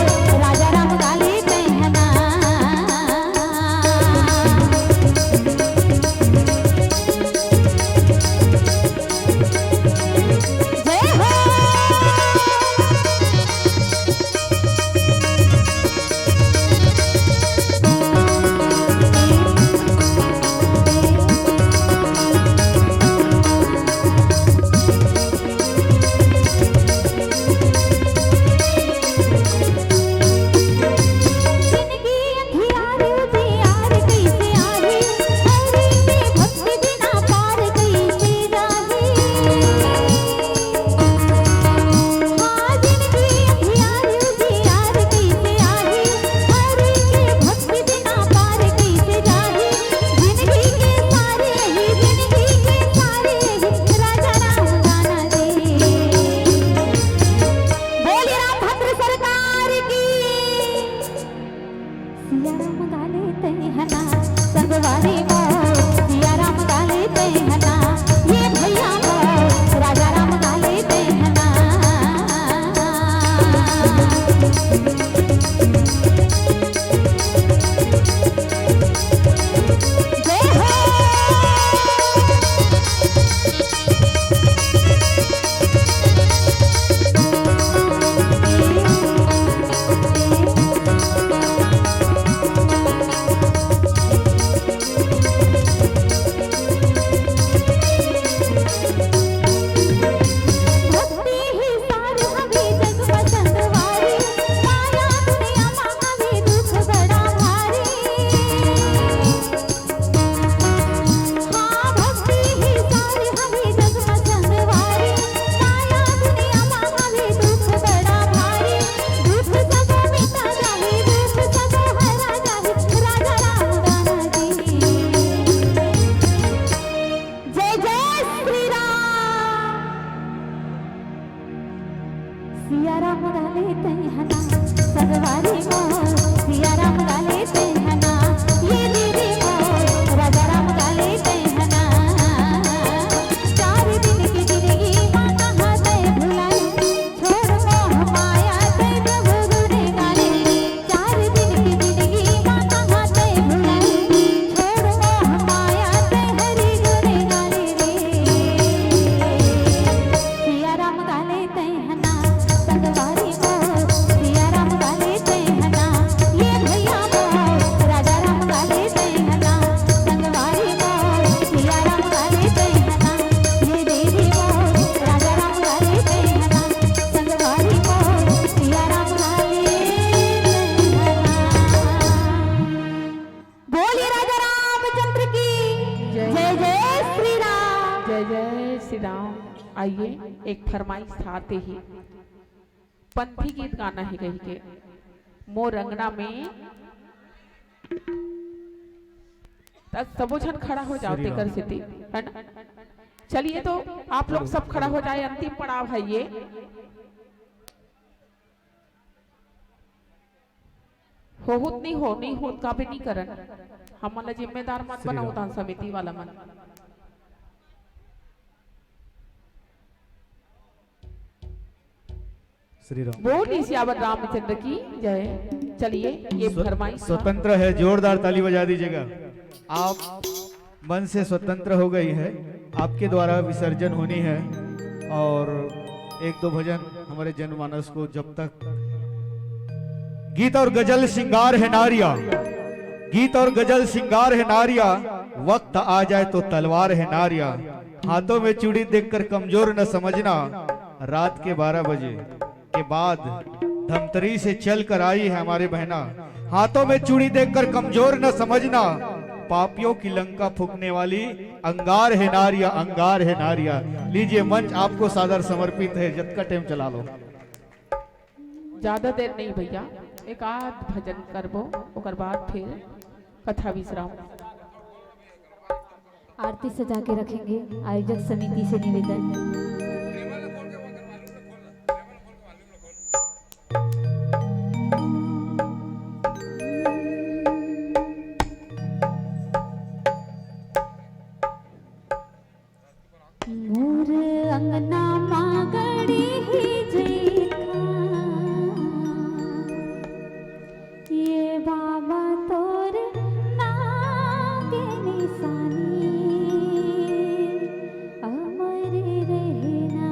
जय जय श्री राम। आइए, एक फरमाइश था ते ही पंथी गीत गाना हे कहिके, मोर अंगना में। त सबो झन खड़ा हो जाओ तेकर सेती, है ना? चलिए, तो आप लोग सब खड़ा हो जाए, अंतिम पड़ाव है ये। होत नहीं हो, नहीं होत काबे नहीं करन। हमन ला जिम्मेदार मत बनाओ दान समिति वाला मन। श्री राम। बोल सियावर रामचंद्र की जय। चलिए, ये स्व- फरमाइश था। स्वतंत्र है, जोरदार ताली बजा दीजिएगा। आप मन से स्वतंत्र हो गई है, आपके द्वारा विसर्जन होनी है। और एक दो भजन हमारे जनमानस को जब तक गीत और गजल श्रृंगार है नारिया, गीत और गजल श्रृंगार है नारिया, वक्त आ जाए तो तलवार है नारिया। हाथों में चूड़ी देखकर कमजोर न समझना, रात के बारह बजे के बाद धमतरी से चल कर आई है हमारी बहना। हाथों में चूड़ी देखकर कमजोर न समझना, पापियों की लंका फूकने वाली अंगार है नारिया, अंगार है नारिया। लीजिए, मंच आपको सादर समर्पित है, जतका टाइम चला लो। ज्यादा देर नहीं भैया, एक आध भजन करबो, ओकर बाद फिर कथा विश्राम। आरती सजा के रखेंगे। आयोजक समिति से निवेदन। मोर अंगना मा गड़ी ही जेठा, ये बाबा तोर नाम के निशानी, अमर रहना।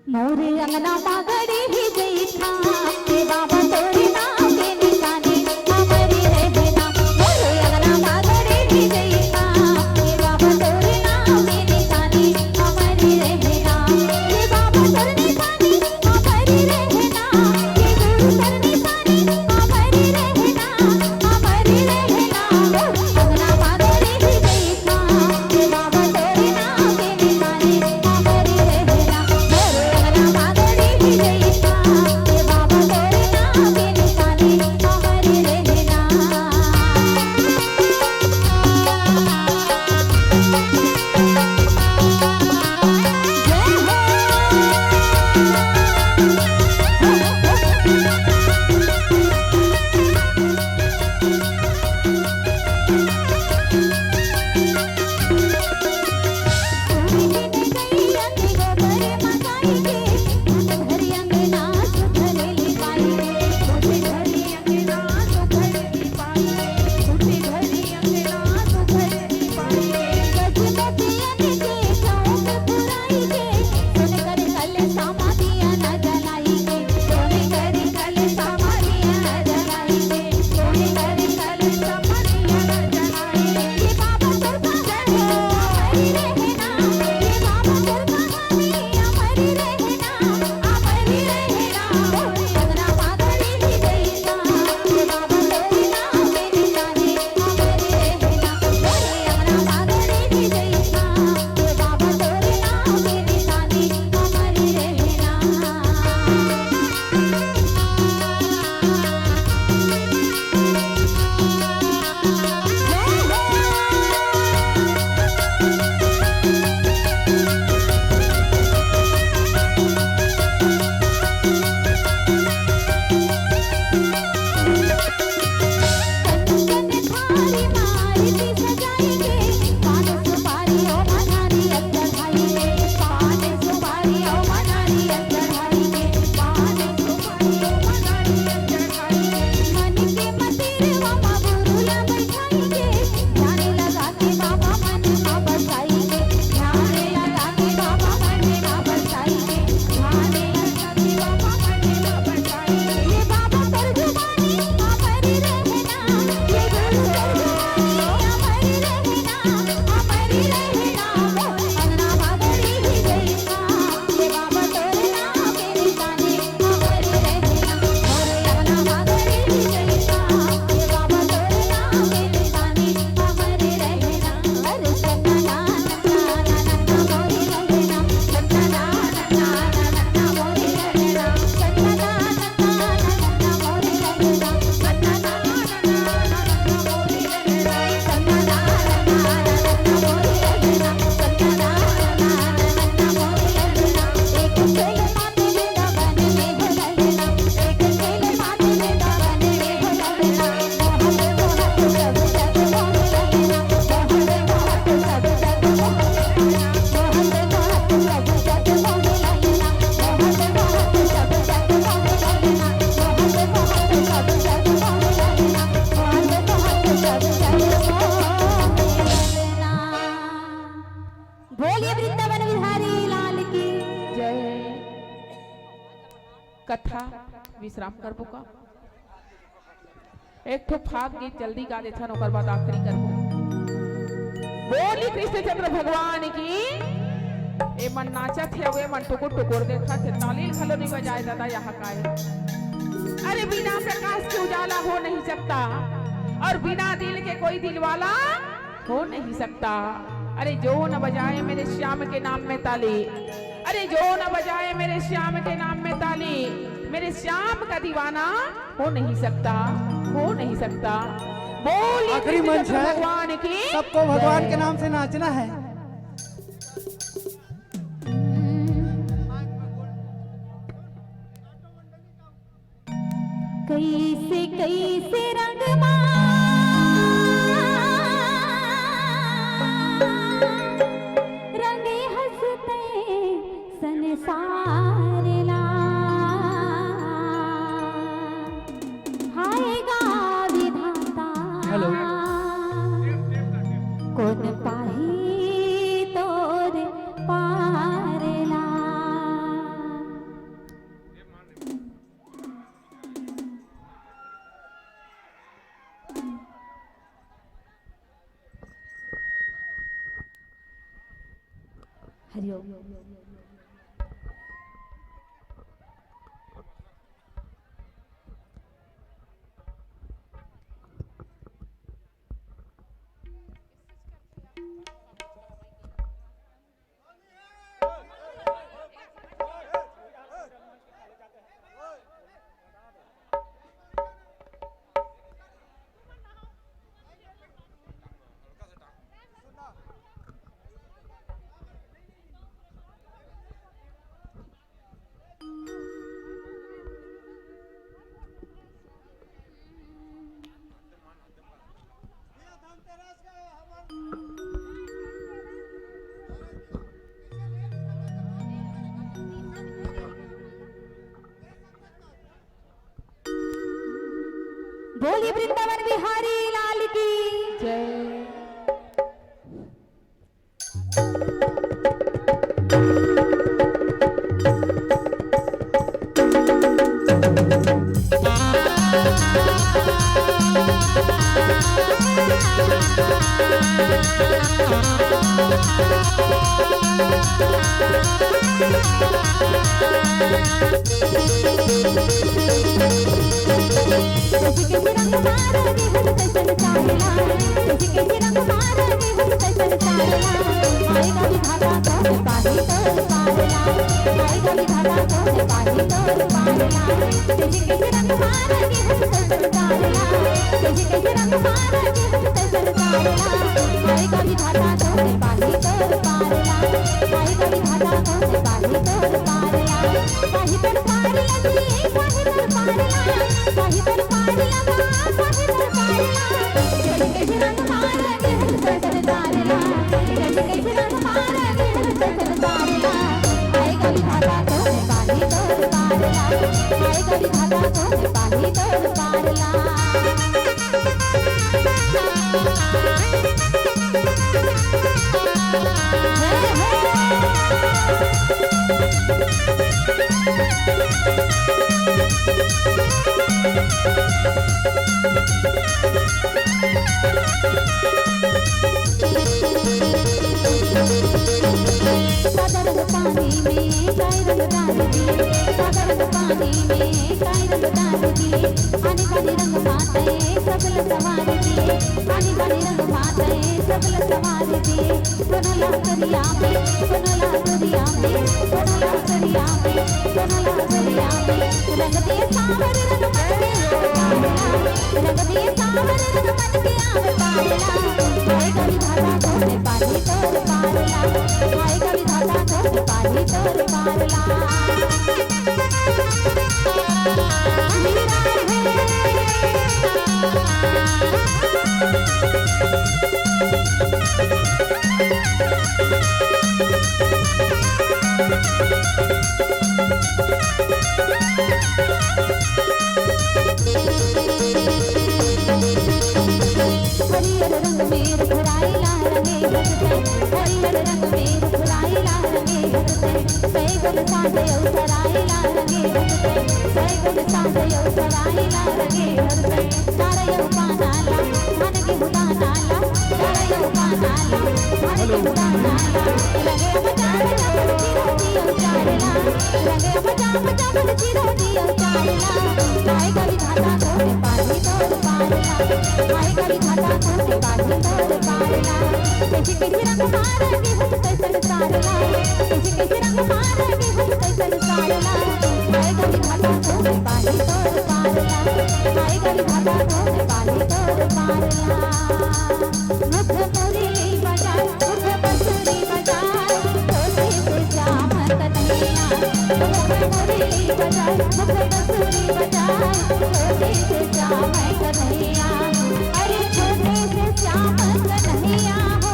मोर अंगना मा गड़ी ही जेठा, ये बाबा तोर नाम के निशानी, अमर रहना। मोर अंगना मा गड़ी ही जेठा, ये बाबा तोर नाम के निशानी, अमर रहना। ये बाबा तोर निशानी, अमर रहना। ये गुरु तोर निशानी, अमर रहना, अमर रहना। मोर अंगना मा गड़ी ही जेठा, ये बाबा तोर नाम के निशानी, अमर रहना। मोर अंगना मा गड़ी ही जेठा, ये बाबा तोर बोलिए वृंदावन बिहारी लाल की जय। कथा विश्राम करबो का? एक ठो फाग गीत जल्दी गा देथन, ओकर बाद आखिरी करबो। बोली कृष्णचंद्र भगवान की। ए मन नाचत हे, ए मन टुकुर टुकुर देखत हे, ताली घलो नहीं बजाए दादा, यहाँ का हे। अरे बिना प्रकाश के उजाला हो नहीं सकता, और बिना दिल के कोई दिल वाला हो नहीं सकता। अरे जो न बजाए मेरे श्याम के नाम में ताली, अरे जो न बजाए मेरे श्याम के नाम में ताली, मेरे श्याम का दीवाना हो नहीं सकता, हो नहीं सकता। बोलिए आखिरी मंच है, भगवान की सबको भगवान के नाम से नाचना है। कैसे कैसे रंग मा रंगे हंसते संसार ला। हाय गा विधाता, हेलो। कौन पाही तोर पार ला। हरिओम। बोलिए वृंदावन बिहारी लाल की जय। रंग में रुखराई ला रंगे हंसते, हरियर रंग में रुखराई ला रंगे हंसते, सैगुन साज अउ सराई ला रंगे हंसते, सैगुन साज अउ सराई ला रंगे हंसते, तारा यउ पाना ला, धान गेहूं दाना ला, तारा यउ पाना ला, धान गेहूं दाना ला, लगे मजा मजा बरची रोटी अउ चार ला, लगे मजा मजा बरची रोटी अउ चार ला, आए कभी घाटा तोरे पाली तोर पार ला, आए कभी घाटा तोरे पाली तोर पार ला। कैसे कैसे रंग मारे गेहूं कैसन सार ला, कैसे कैसे रंग मारे गेहूं कैसन सार ला, आए कभी घाटा तोरे पाली तोर पार ला, आए कभी घाटा तोरे पाली तोर पार ला। मुख मुरली बजाए, मुख बंसुरी बजाए, छोटे से श्याम कन्हैया। मुख मुरली बजाए, मुख बंसुरी बजाए, छोटे से श्याम कन्हैया। अरे छोटे से श्याम कन्हैया हो,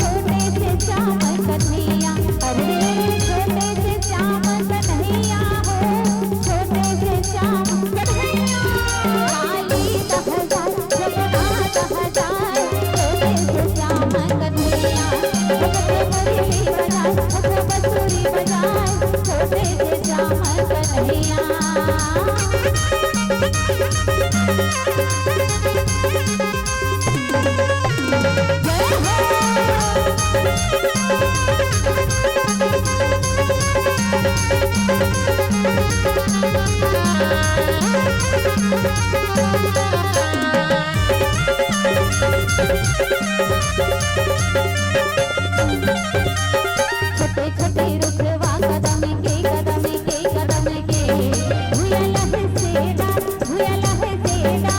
छोटे से श्याम कन्हैया। अरे छोटे से श्याम कन्हैया हो, छोटे से श्याम कन्हैया। काली दहजाए, जमुना दहजाए, छोटे से श्याम कन्हैया। मुख मुरली बजाए, मुख बंसुरी बजाए, छोटे से श्याम कन्हैया। छोटे छोटे रुखवा कदम के, कदम के, कदम के, भुया लहसेदा, भुया लहसेदा,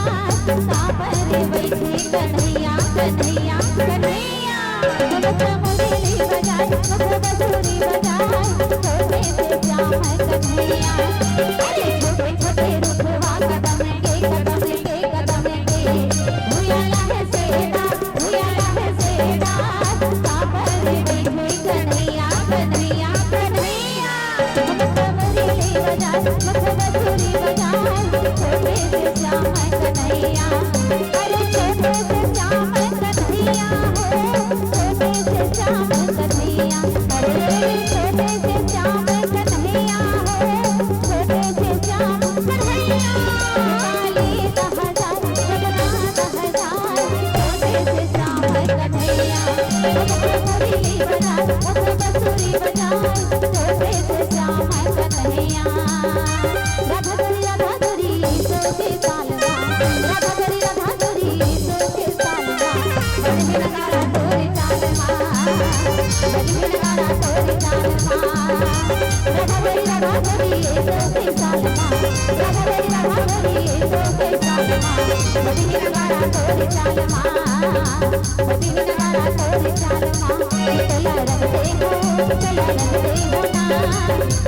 काबर बइठे कन्हैया, कन्हैया, कन्हैया। मुख मुरली बजाए, मुख बंसुरी बजाए, छोटे से श्याम कन्हैया। अरे छोटे छोटे रुखवा कदम के, कदम के, कदम के, भुया लहसेदा, भुया लहसेदा, काबर बइठे कन्हैया, कन्हैया, कन्हैया। मुख मुरली बजाए, मुख बंसुरी बजाए, छोटे से श्याम कन्हैया। अरे छोटे से श्याम कन्हैया हो, छोटे से श्याम कन्हैया। अरे छोटे से श्याम कन्हैया हो, छोटे से श्याम कन्हैया। काली दहजाए, जमुना दहजाए, छोटे से श्याम कन्हैया। मुख मुरली बजाए, मुख बंसुरी बजाए, छोटे से श्याम कन्हैया। राधा गोरी, राधा गोरी, सो के सालवा। राधा गोरी, राधा गोरी, सो के सालवा। बजनी नगाड़ा तोरे चाल मा। बजनी नगाड़ा तोरे चाल मा। राधा गोरी, राधा गोरी, सो के सालवा। राधा गोरी, राधा गोरी, सो के सालवा। बजनी नगाड़ा तोरे चाल मा। बजनी नगाड़ा तोरे चाल मा। तोला रंग दे हो, तोला रंग दे हो ना।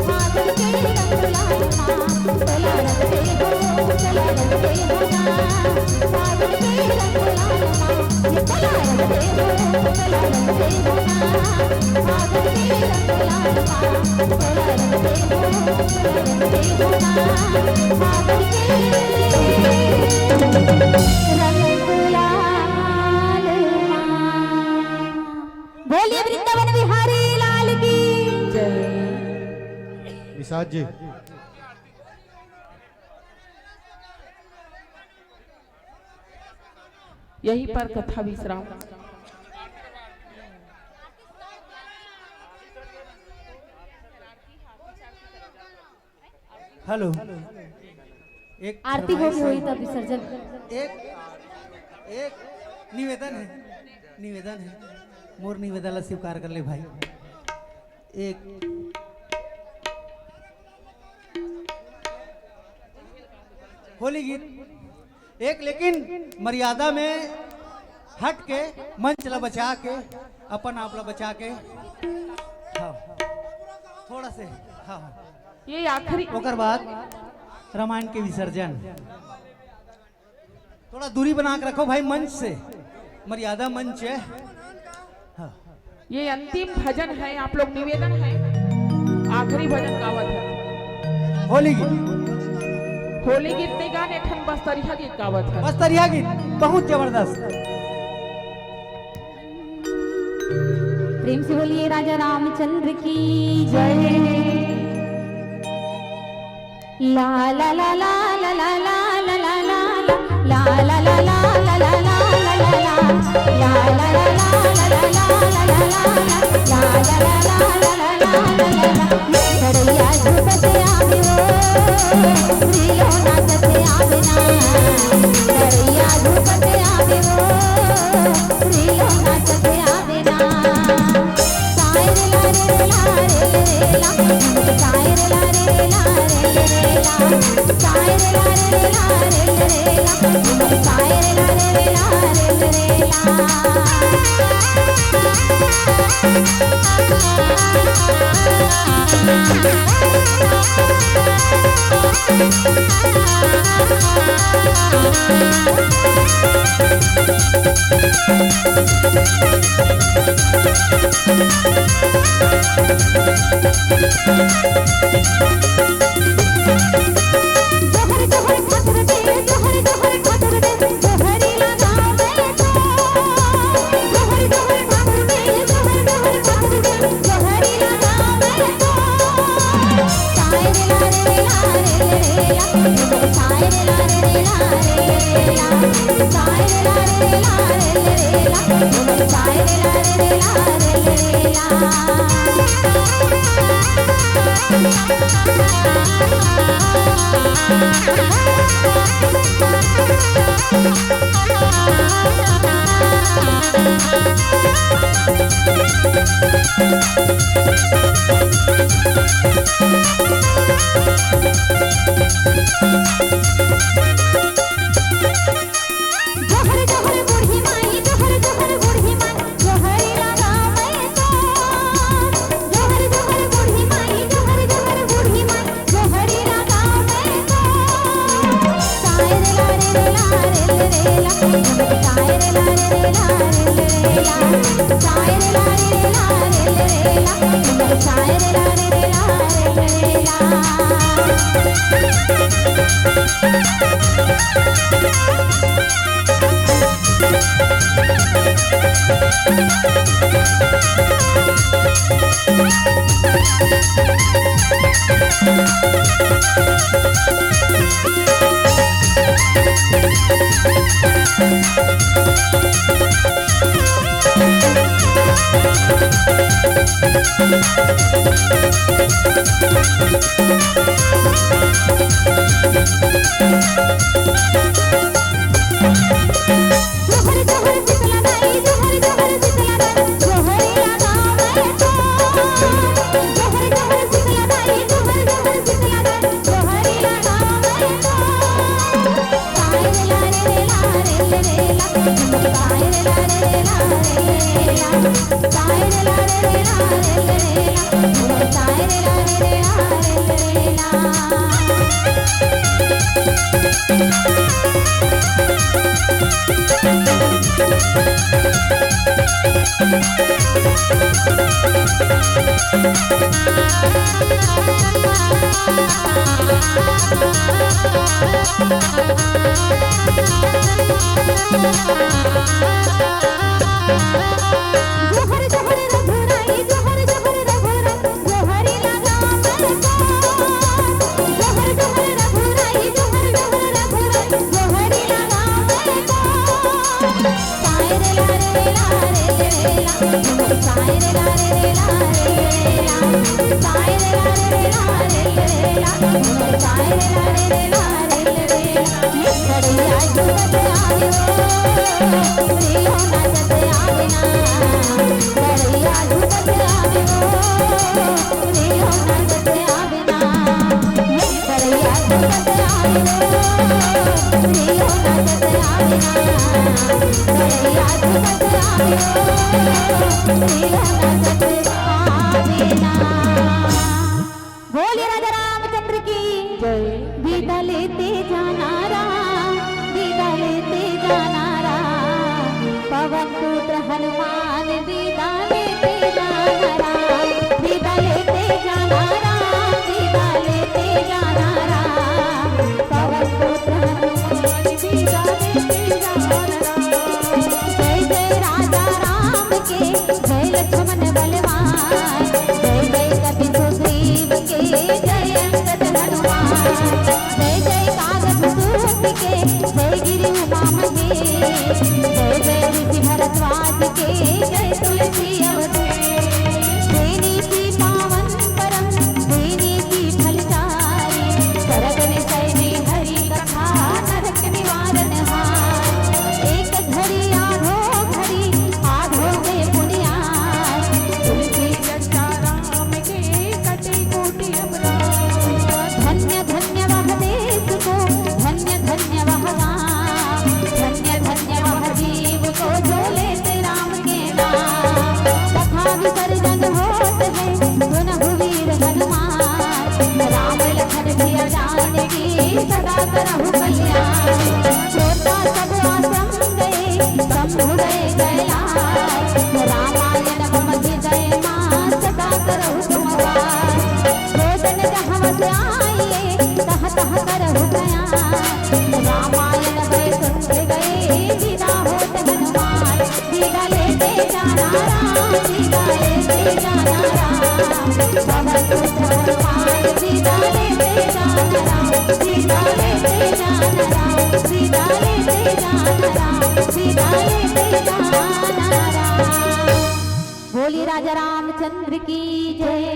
फागुन के रंग गुलाल मा। तोला रंग दे हो, तोला रंग दे हो ना। फागुन के रंग गुलाल मा। तोला रंग दे हो, तोला रंग दे हो ना। फागुन के रंग गुलाल मा। तोला रंग दे हो, तोला रंग दे हो ना। फागुन के रंग गुलाल मा। बोलिए वृंदावन बिहारी लाल की। जय। निषाद जी। यहीं पर कथा विश्राम। हेलो। एक आरती हो फरमाइश गई है। तब विसर्जन। एक, एक निवेदन है, निवेदन है, मोर निवेदन ला स्वीकार कर ले भाई। एक होली गीत, एक लेकिन मर्यादा में हट के, मंच ला बचा के, अपन आप ला बचा के, हाँ, थोड़ा से, हाँ, हाँ। ये आखिरी ओकर बाद रामायण के विसर्जन। थोड़ा दूरी बना के रखो भाई मंच से, मर्यादा मंच है। हाँ। ये अंतिम भजन है, आप लोग निवेदन है, आखिरी भजन गावत है। होली गीत। होली गीत नहीं गाने, एखन बस्तरिया गीत गावत है। बस्तरिया गीत बहुत जबरदस्त। प्रेम से बोलिए राजा रामचंद्र की जय। ला ला ला ला बोलिए राजा रामचंद्र की जय। बिदा लेते जाना राम, बिदा लेते जाना राम, पवन पुत्र हनुमान बिदा लेते जाना राम, बिदा लेते जाना राम, बिदा लेते जाना राम, पवन पुत्र हनुमान बिदा लेते जाना राम। जय जय राजा राम के, जय लक्ष्मण बल करहु कल्याण। छोटा सब आश्रम गए, शंभु गए कैलाश। रामायण बम हृदय माँ सदा करहु तुम वास। भोजन जहम से आए, तह तह करहु कल्याण। रामायण बैकुंठ गए, विदा होत हनुमान। सीता लेते जाना राम, सीता लेते जाना राम। पवन पुत्र हनुमान, सीता लेते जाना राम, सीता लेते जाना राम, सीता लेते जाना राम, सीता लेते जाना राम। बोली राजा रामचंद्र की जय।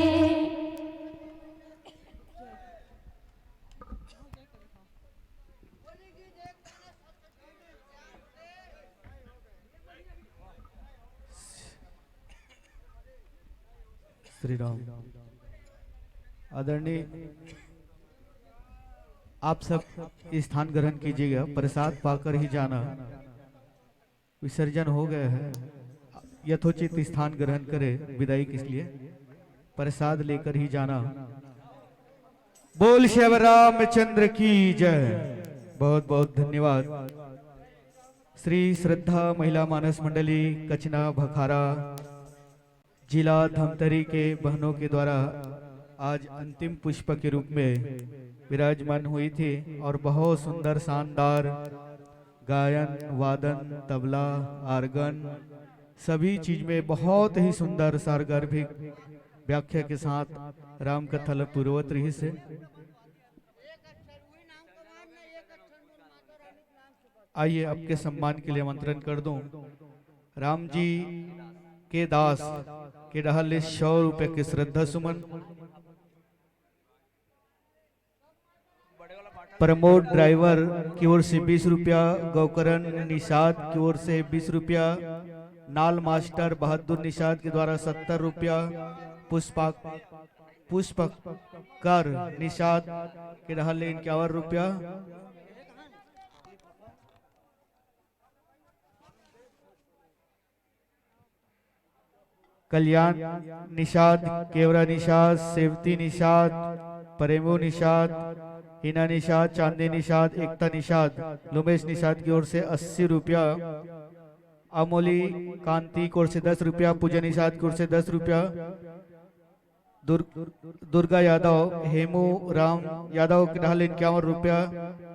श्री राम। आदरणीय, आप सब स्थान ग्रहण कीजिएगा, प्रसाद पाकर ही जाना। विसर्जन हो गया है, यथोचित स्थान ग्रहण करें विदाई के लिए। प्रसाद लेकर ही जाना। बोल श्री रामचंद्र की जय। बहुत बहुत धन्यवाद। श्री श्रद्धा महिला मानस मंडली कचना भखारा, जिला धमतरी के बहनों के द्वारा आज अंतिम पुष्प के रूप में विराजमान हुई थी और बहुत सुंदर शानदार गायन, वादन, तबला, आर्गन, सभी चीज में बहुत ही सुंदर सारगर्भिक व्याख्या के साथ राम कथा ल पूर्वत रहिस हे। आइए, आपके सम्मान के लिए आमंत्रण कर दूं राम जी के दास के डहर ले सौ रुपए के श्रद्धा सुमन। प्रमोद ड्राइवर की ओर से बीस रुपया, गौकरण निषाद की ओर से बीस रुपया, नाल मास्टर बहादुर निषाद के द्वारा सत्तर रुपया, पुष्पा, पुष्पकर निषाद के डहर ले इक्यावन रुपया, कल्याण निषाद, केवरा निषाद, सेवती निषाद, प्रेमू निषाद, हिना निषाद, चांदनी निषाद, एकता निषाद, लुमेश निषाद की ओर से अस्सी रुपया, अमोली कांति की ओर से दस रुपया, पूजा निषाद की ओर से दस रुपया, दुर-, दुर्गा यादव, हेमू राम यादव के डहर ले इक्यावन रुपया,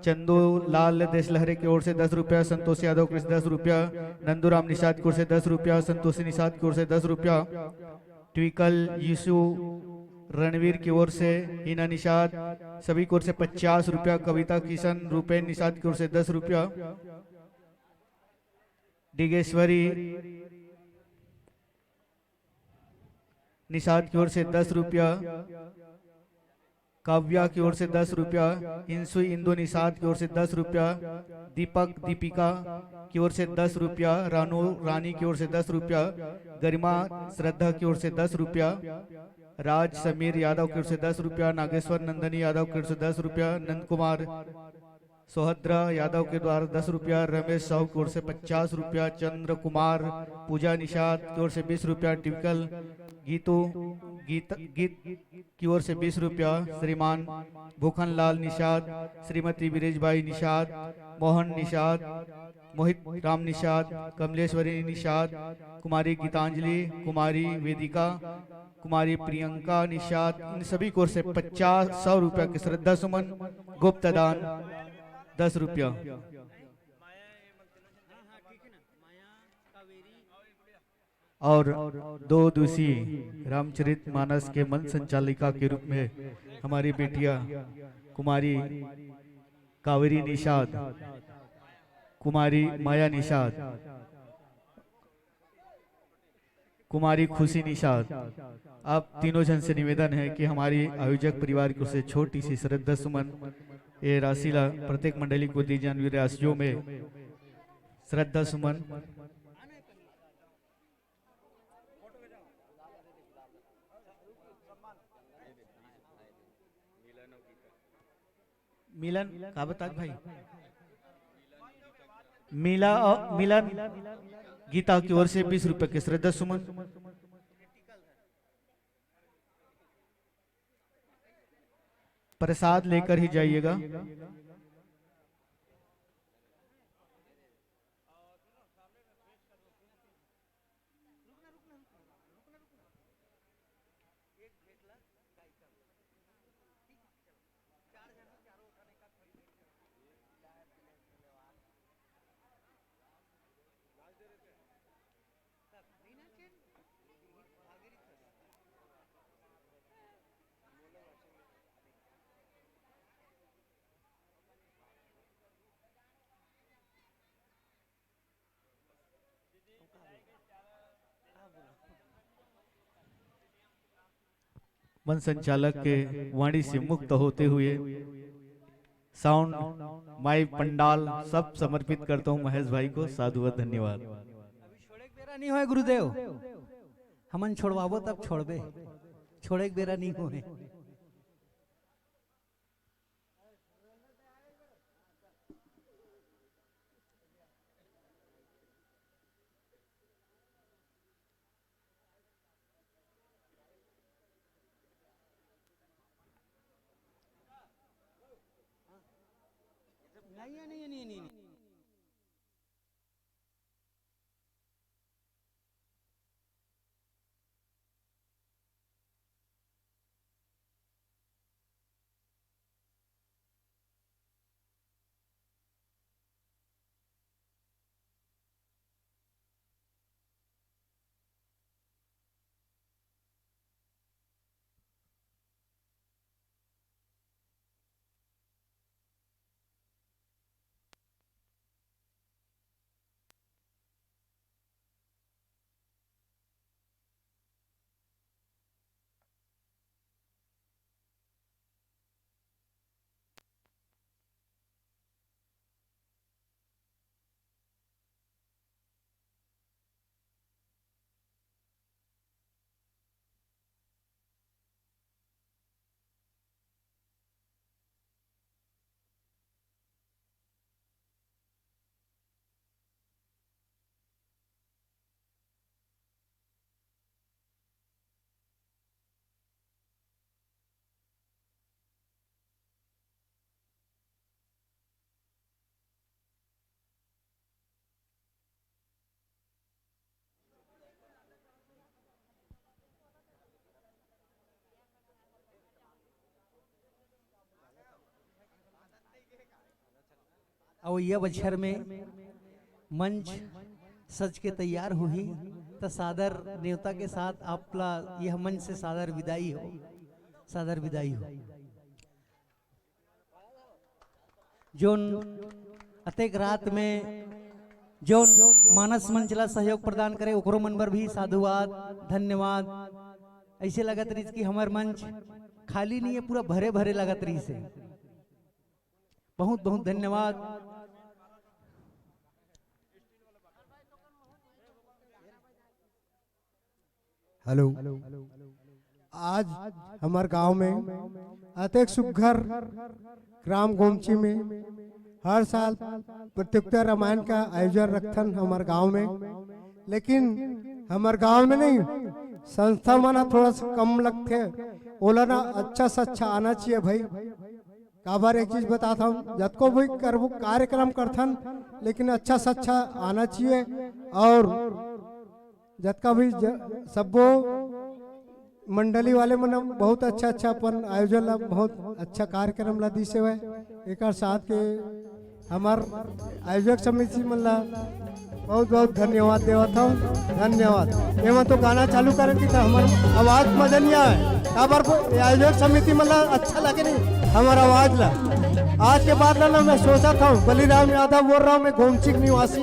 चंदू लाल देशलहरे की ओर से दस रुपया, संतोष यादव की ओर से दस रुपया, नंदू राम निषाद की ओर से दस रुपया, संतोषी निषाद की ओर से दस रुपया, ट्विकल यीशु रणवीर की ओर से, हिना निषाद सभी की ओर से पचास रुपया, कविता किशन रूपेन निषाद की ओर से दस रुपया, डिगेश्वरी निषाद की ओर से दस रुपया, काव्या की ओर से दस रुपया, हिंसू इंदु निषाद की ओर से दस रुपया, दीपक दीपिका की ओर से दस रुपया, रानू रानी की ओर से दस रुपया, गरिमा श्रद्धा की ओर से दस रुपया, राज समीर यादव की ओर से दस रुपया, नागेश्वर नंदनी यादव की ओर से दस रुपया, नंद कुमार सोहद्रा यादव के द्वारा दस रुपया, रमेश साहू की ओर से पचास रुपया, चंद्र कुमार पूजा निषाद की ओर से बीस रुपया, टिपिकल गीतू गीत, गीत की ओर से बीस रुपया, श्रीमान भूखनलाल निषाद, श्रीमती बिरेजबाई निषाद, मोहन निषाद, मोहित राम निषाद, कमलेश्वरी निषाद, कुमारी गीतांजलि, कुमारी वेदिका, कुमारी प्रियंका निषाद, इन सभी की ओर से पचास, सौ रुपया के श्रद्धा सुमन, गुप्त दान दस रुपया। और दो दिवसीय रामचरित मानस के मंच संचालिका के रूप में हमारी बेटिया कुमारी कावेरी निषाद, कुमारी माया निषाद, कुमारी खुशी निषाद, आप तीनों जन से निवेदन है कि हमारी आयोजक परिवार की ओर से छोटी सी श्रद्धा सुमन, ये राशि ला प्रत्येक मंडली को दी जाने वाली राशियों में श्रद्धा सुमन। मिलन का बतात भाई? मिला और मिलन गीता की ओर से बीस रुपए के श्रद्धा सुमन। प्रसाद लेकर ही जाइएगा। मंच संचालक के वाणी से मुक्त होते हुए साउंड, माइक, पंडाल सब समर्पित करता हूँ महेश भाई को। साधुवाद, धन्यवाद। अभी छोड़े के बेरा नहीं होए गुरुदेव, हमन छोड़वाबो तब छोड़बे, छोड़े के बेरा नहीं होए। नहीं है, नहीं है, नहीं है, नहीं है। अवइया बछर में मंच सज के तैयार होही, त सादर नेवता के साथ आपला यह मंच से सादर विदाई हो, सादर विदाई हो। जोन अतेक रात में जोन मानस मंच ला सहयोग प्रदान करे, ओकरो मन बर भी साधुवाद, धन्यवाद। ऐसे लगत रहिस कि हमर मंच खाली नहीं है, पूरा भरे भरे लगत रहिस हे। बहुत बहुत धन्यवाद। हेलो, आज हमर गांव में अतेक सुग्घर ग्राम गोमची में हर साल प्रतियोगिता रामायण का आयोजन रखथन हमर गांव में, लेकिन हमर गांव में नहीं, संस्था मन ह थोड़ा सा कम लगथे, ओला ना अच्छा से अच्छा आना चाहिए भाई। काबर एक चीज बतात हूँ, जतको भी करबो कार्यक्रम करथन, लेकिन अच्छा से अच्छा आना चाहिए। और जतका भी ज-, सब्बो मंडली वाले मन बहुत अच्छा अच्छा अपन आयोजन ला, बहुत अच्छा कार्यक्रम ला दिसे हुए। एकर साथ के हमर आयोजक समिति मन ला बहुत बहुत धन्यवाद देवत हूँ। धन्यवाद। एमा तो गाना चालू करे कि त हमर आवाज मजा नहीं आए, काबर को ये आयोजक समिति मन ला अच्छा लगे नहीं हमर आवाज ला। आज के बाद ला ना मैं सोचत हूँ, बलिराम यादव बोल रहा हूँ मैं, गोमची के निवासी।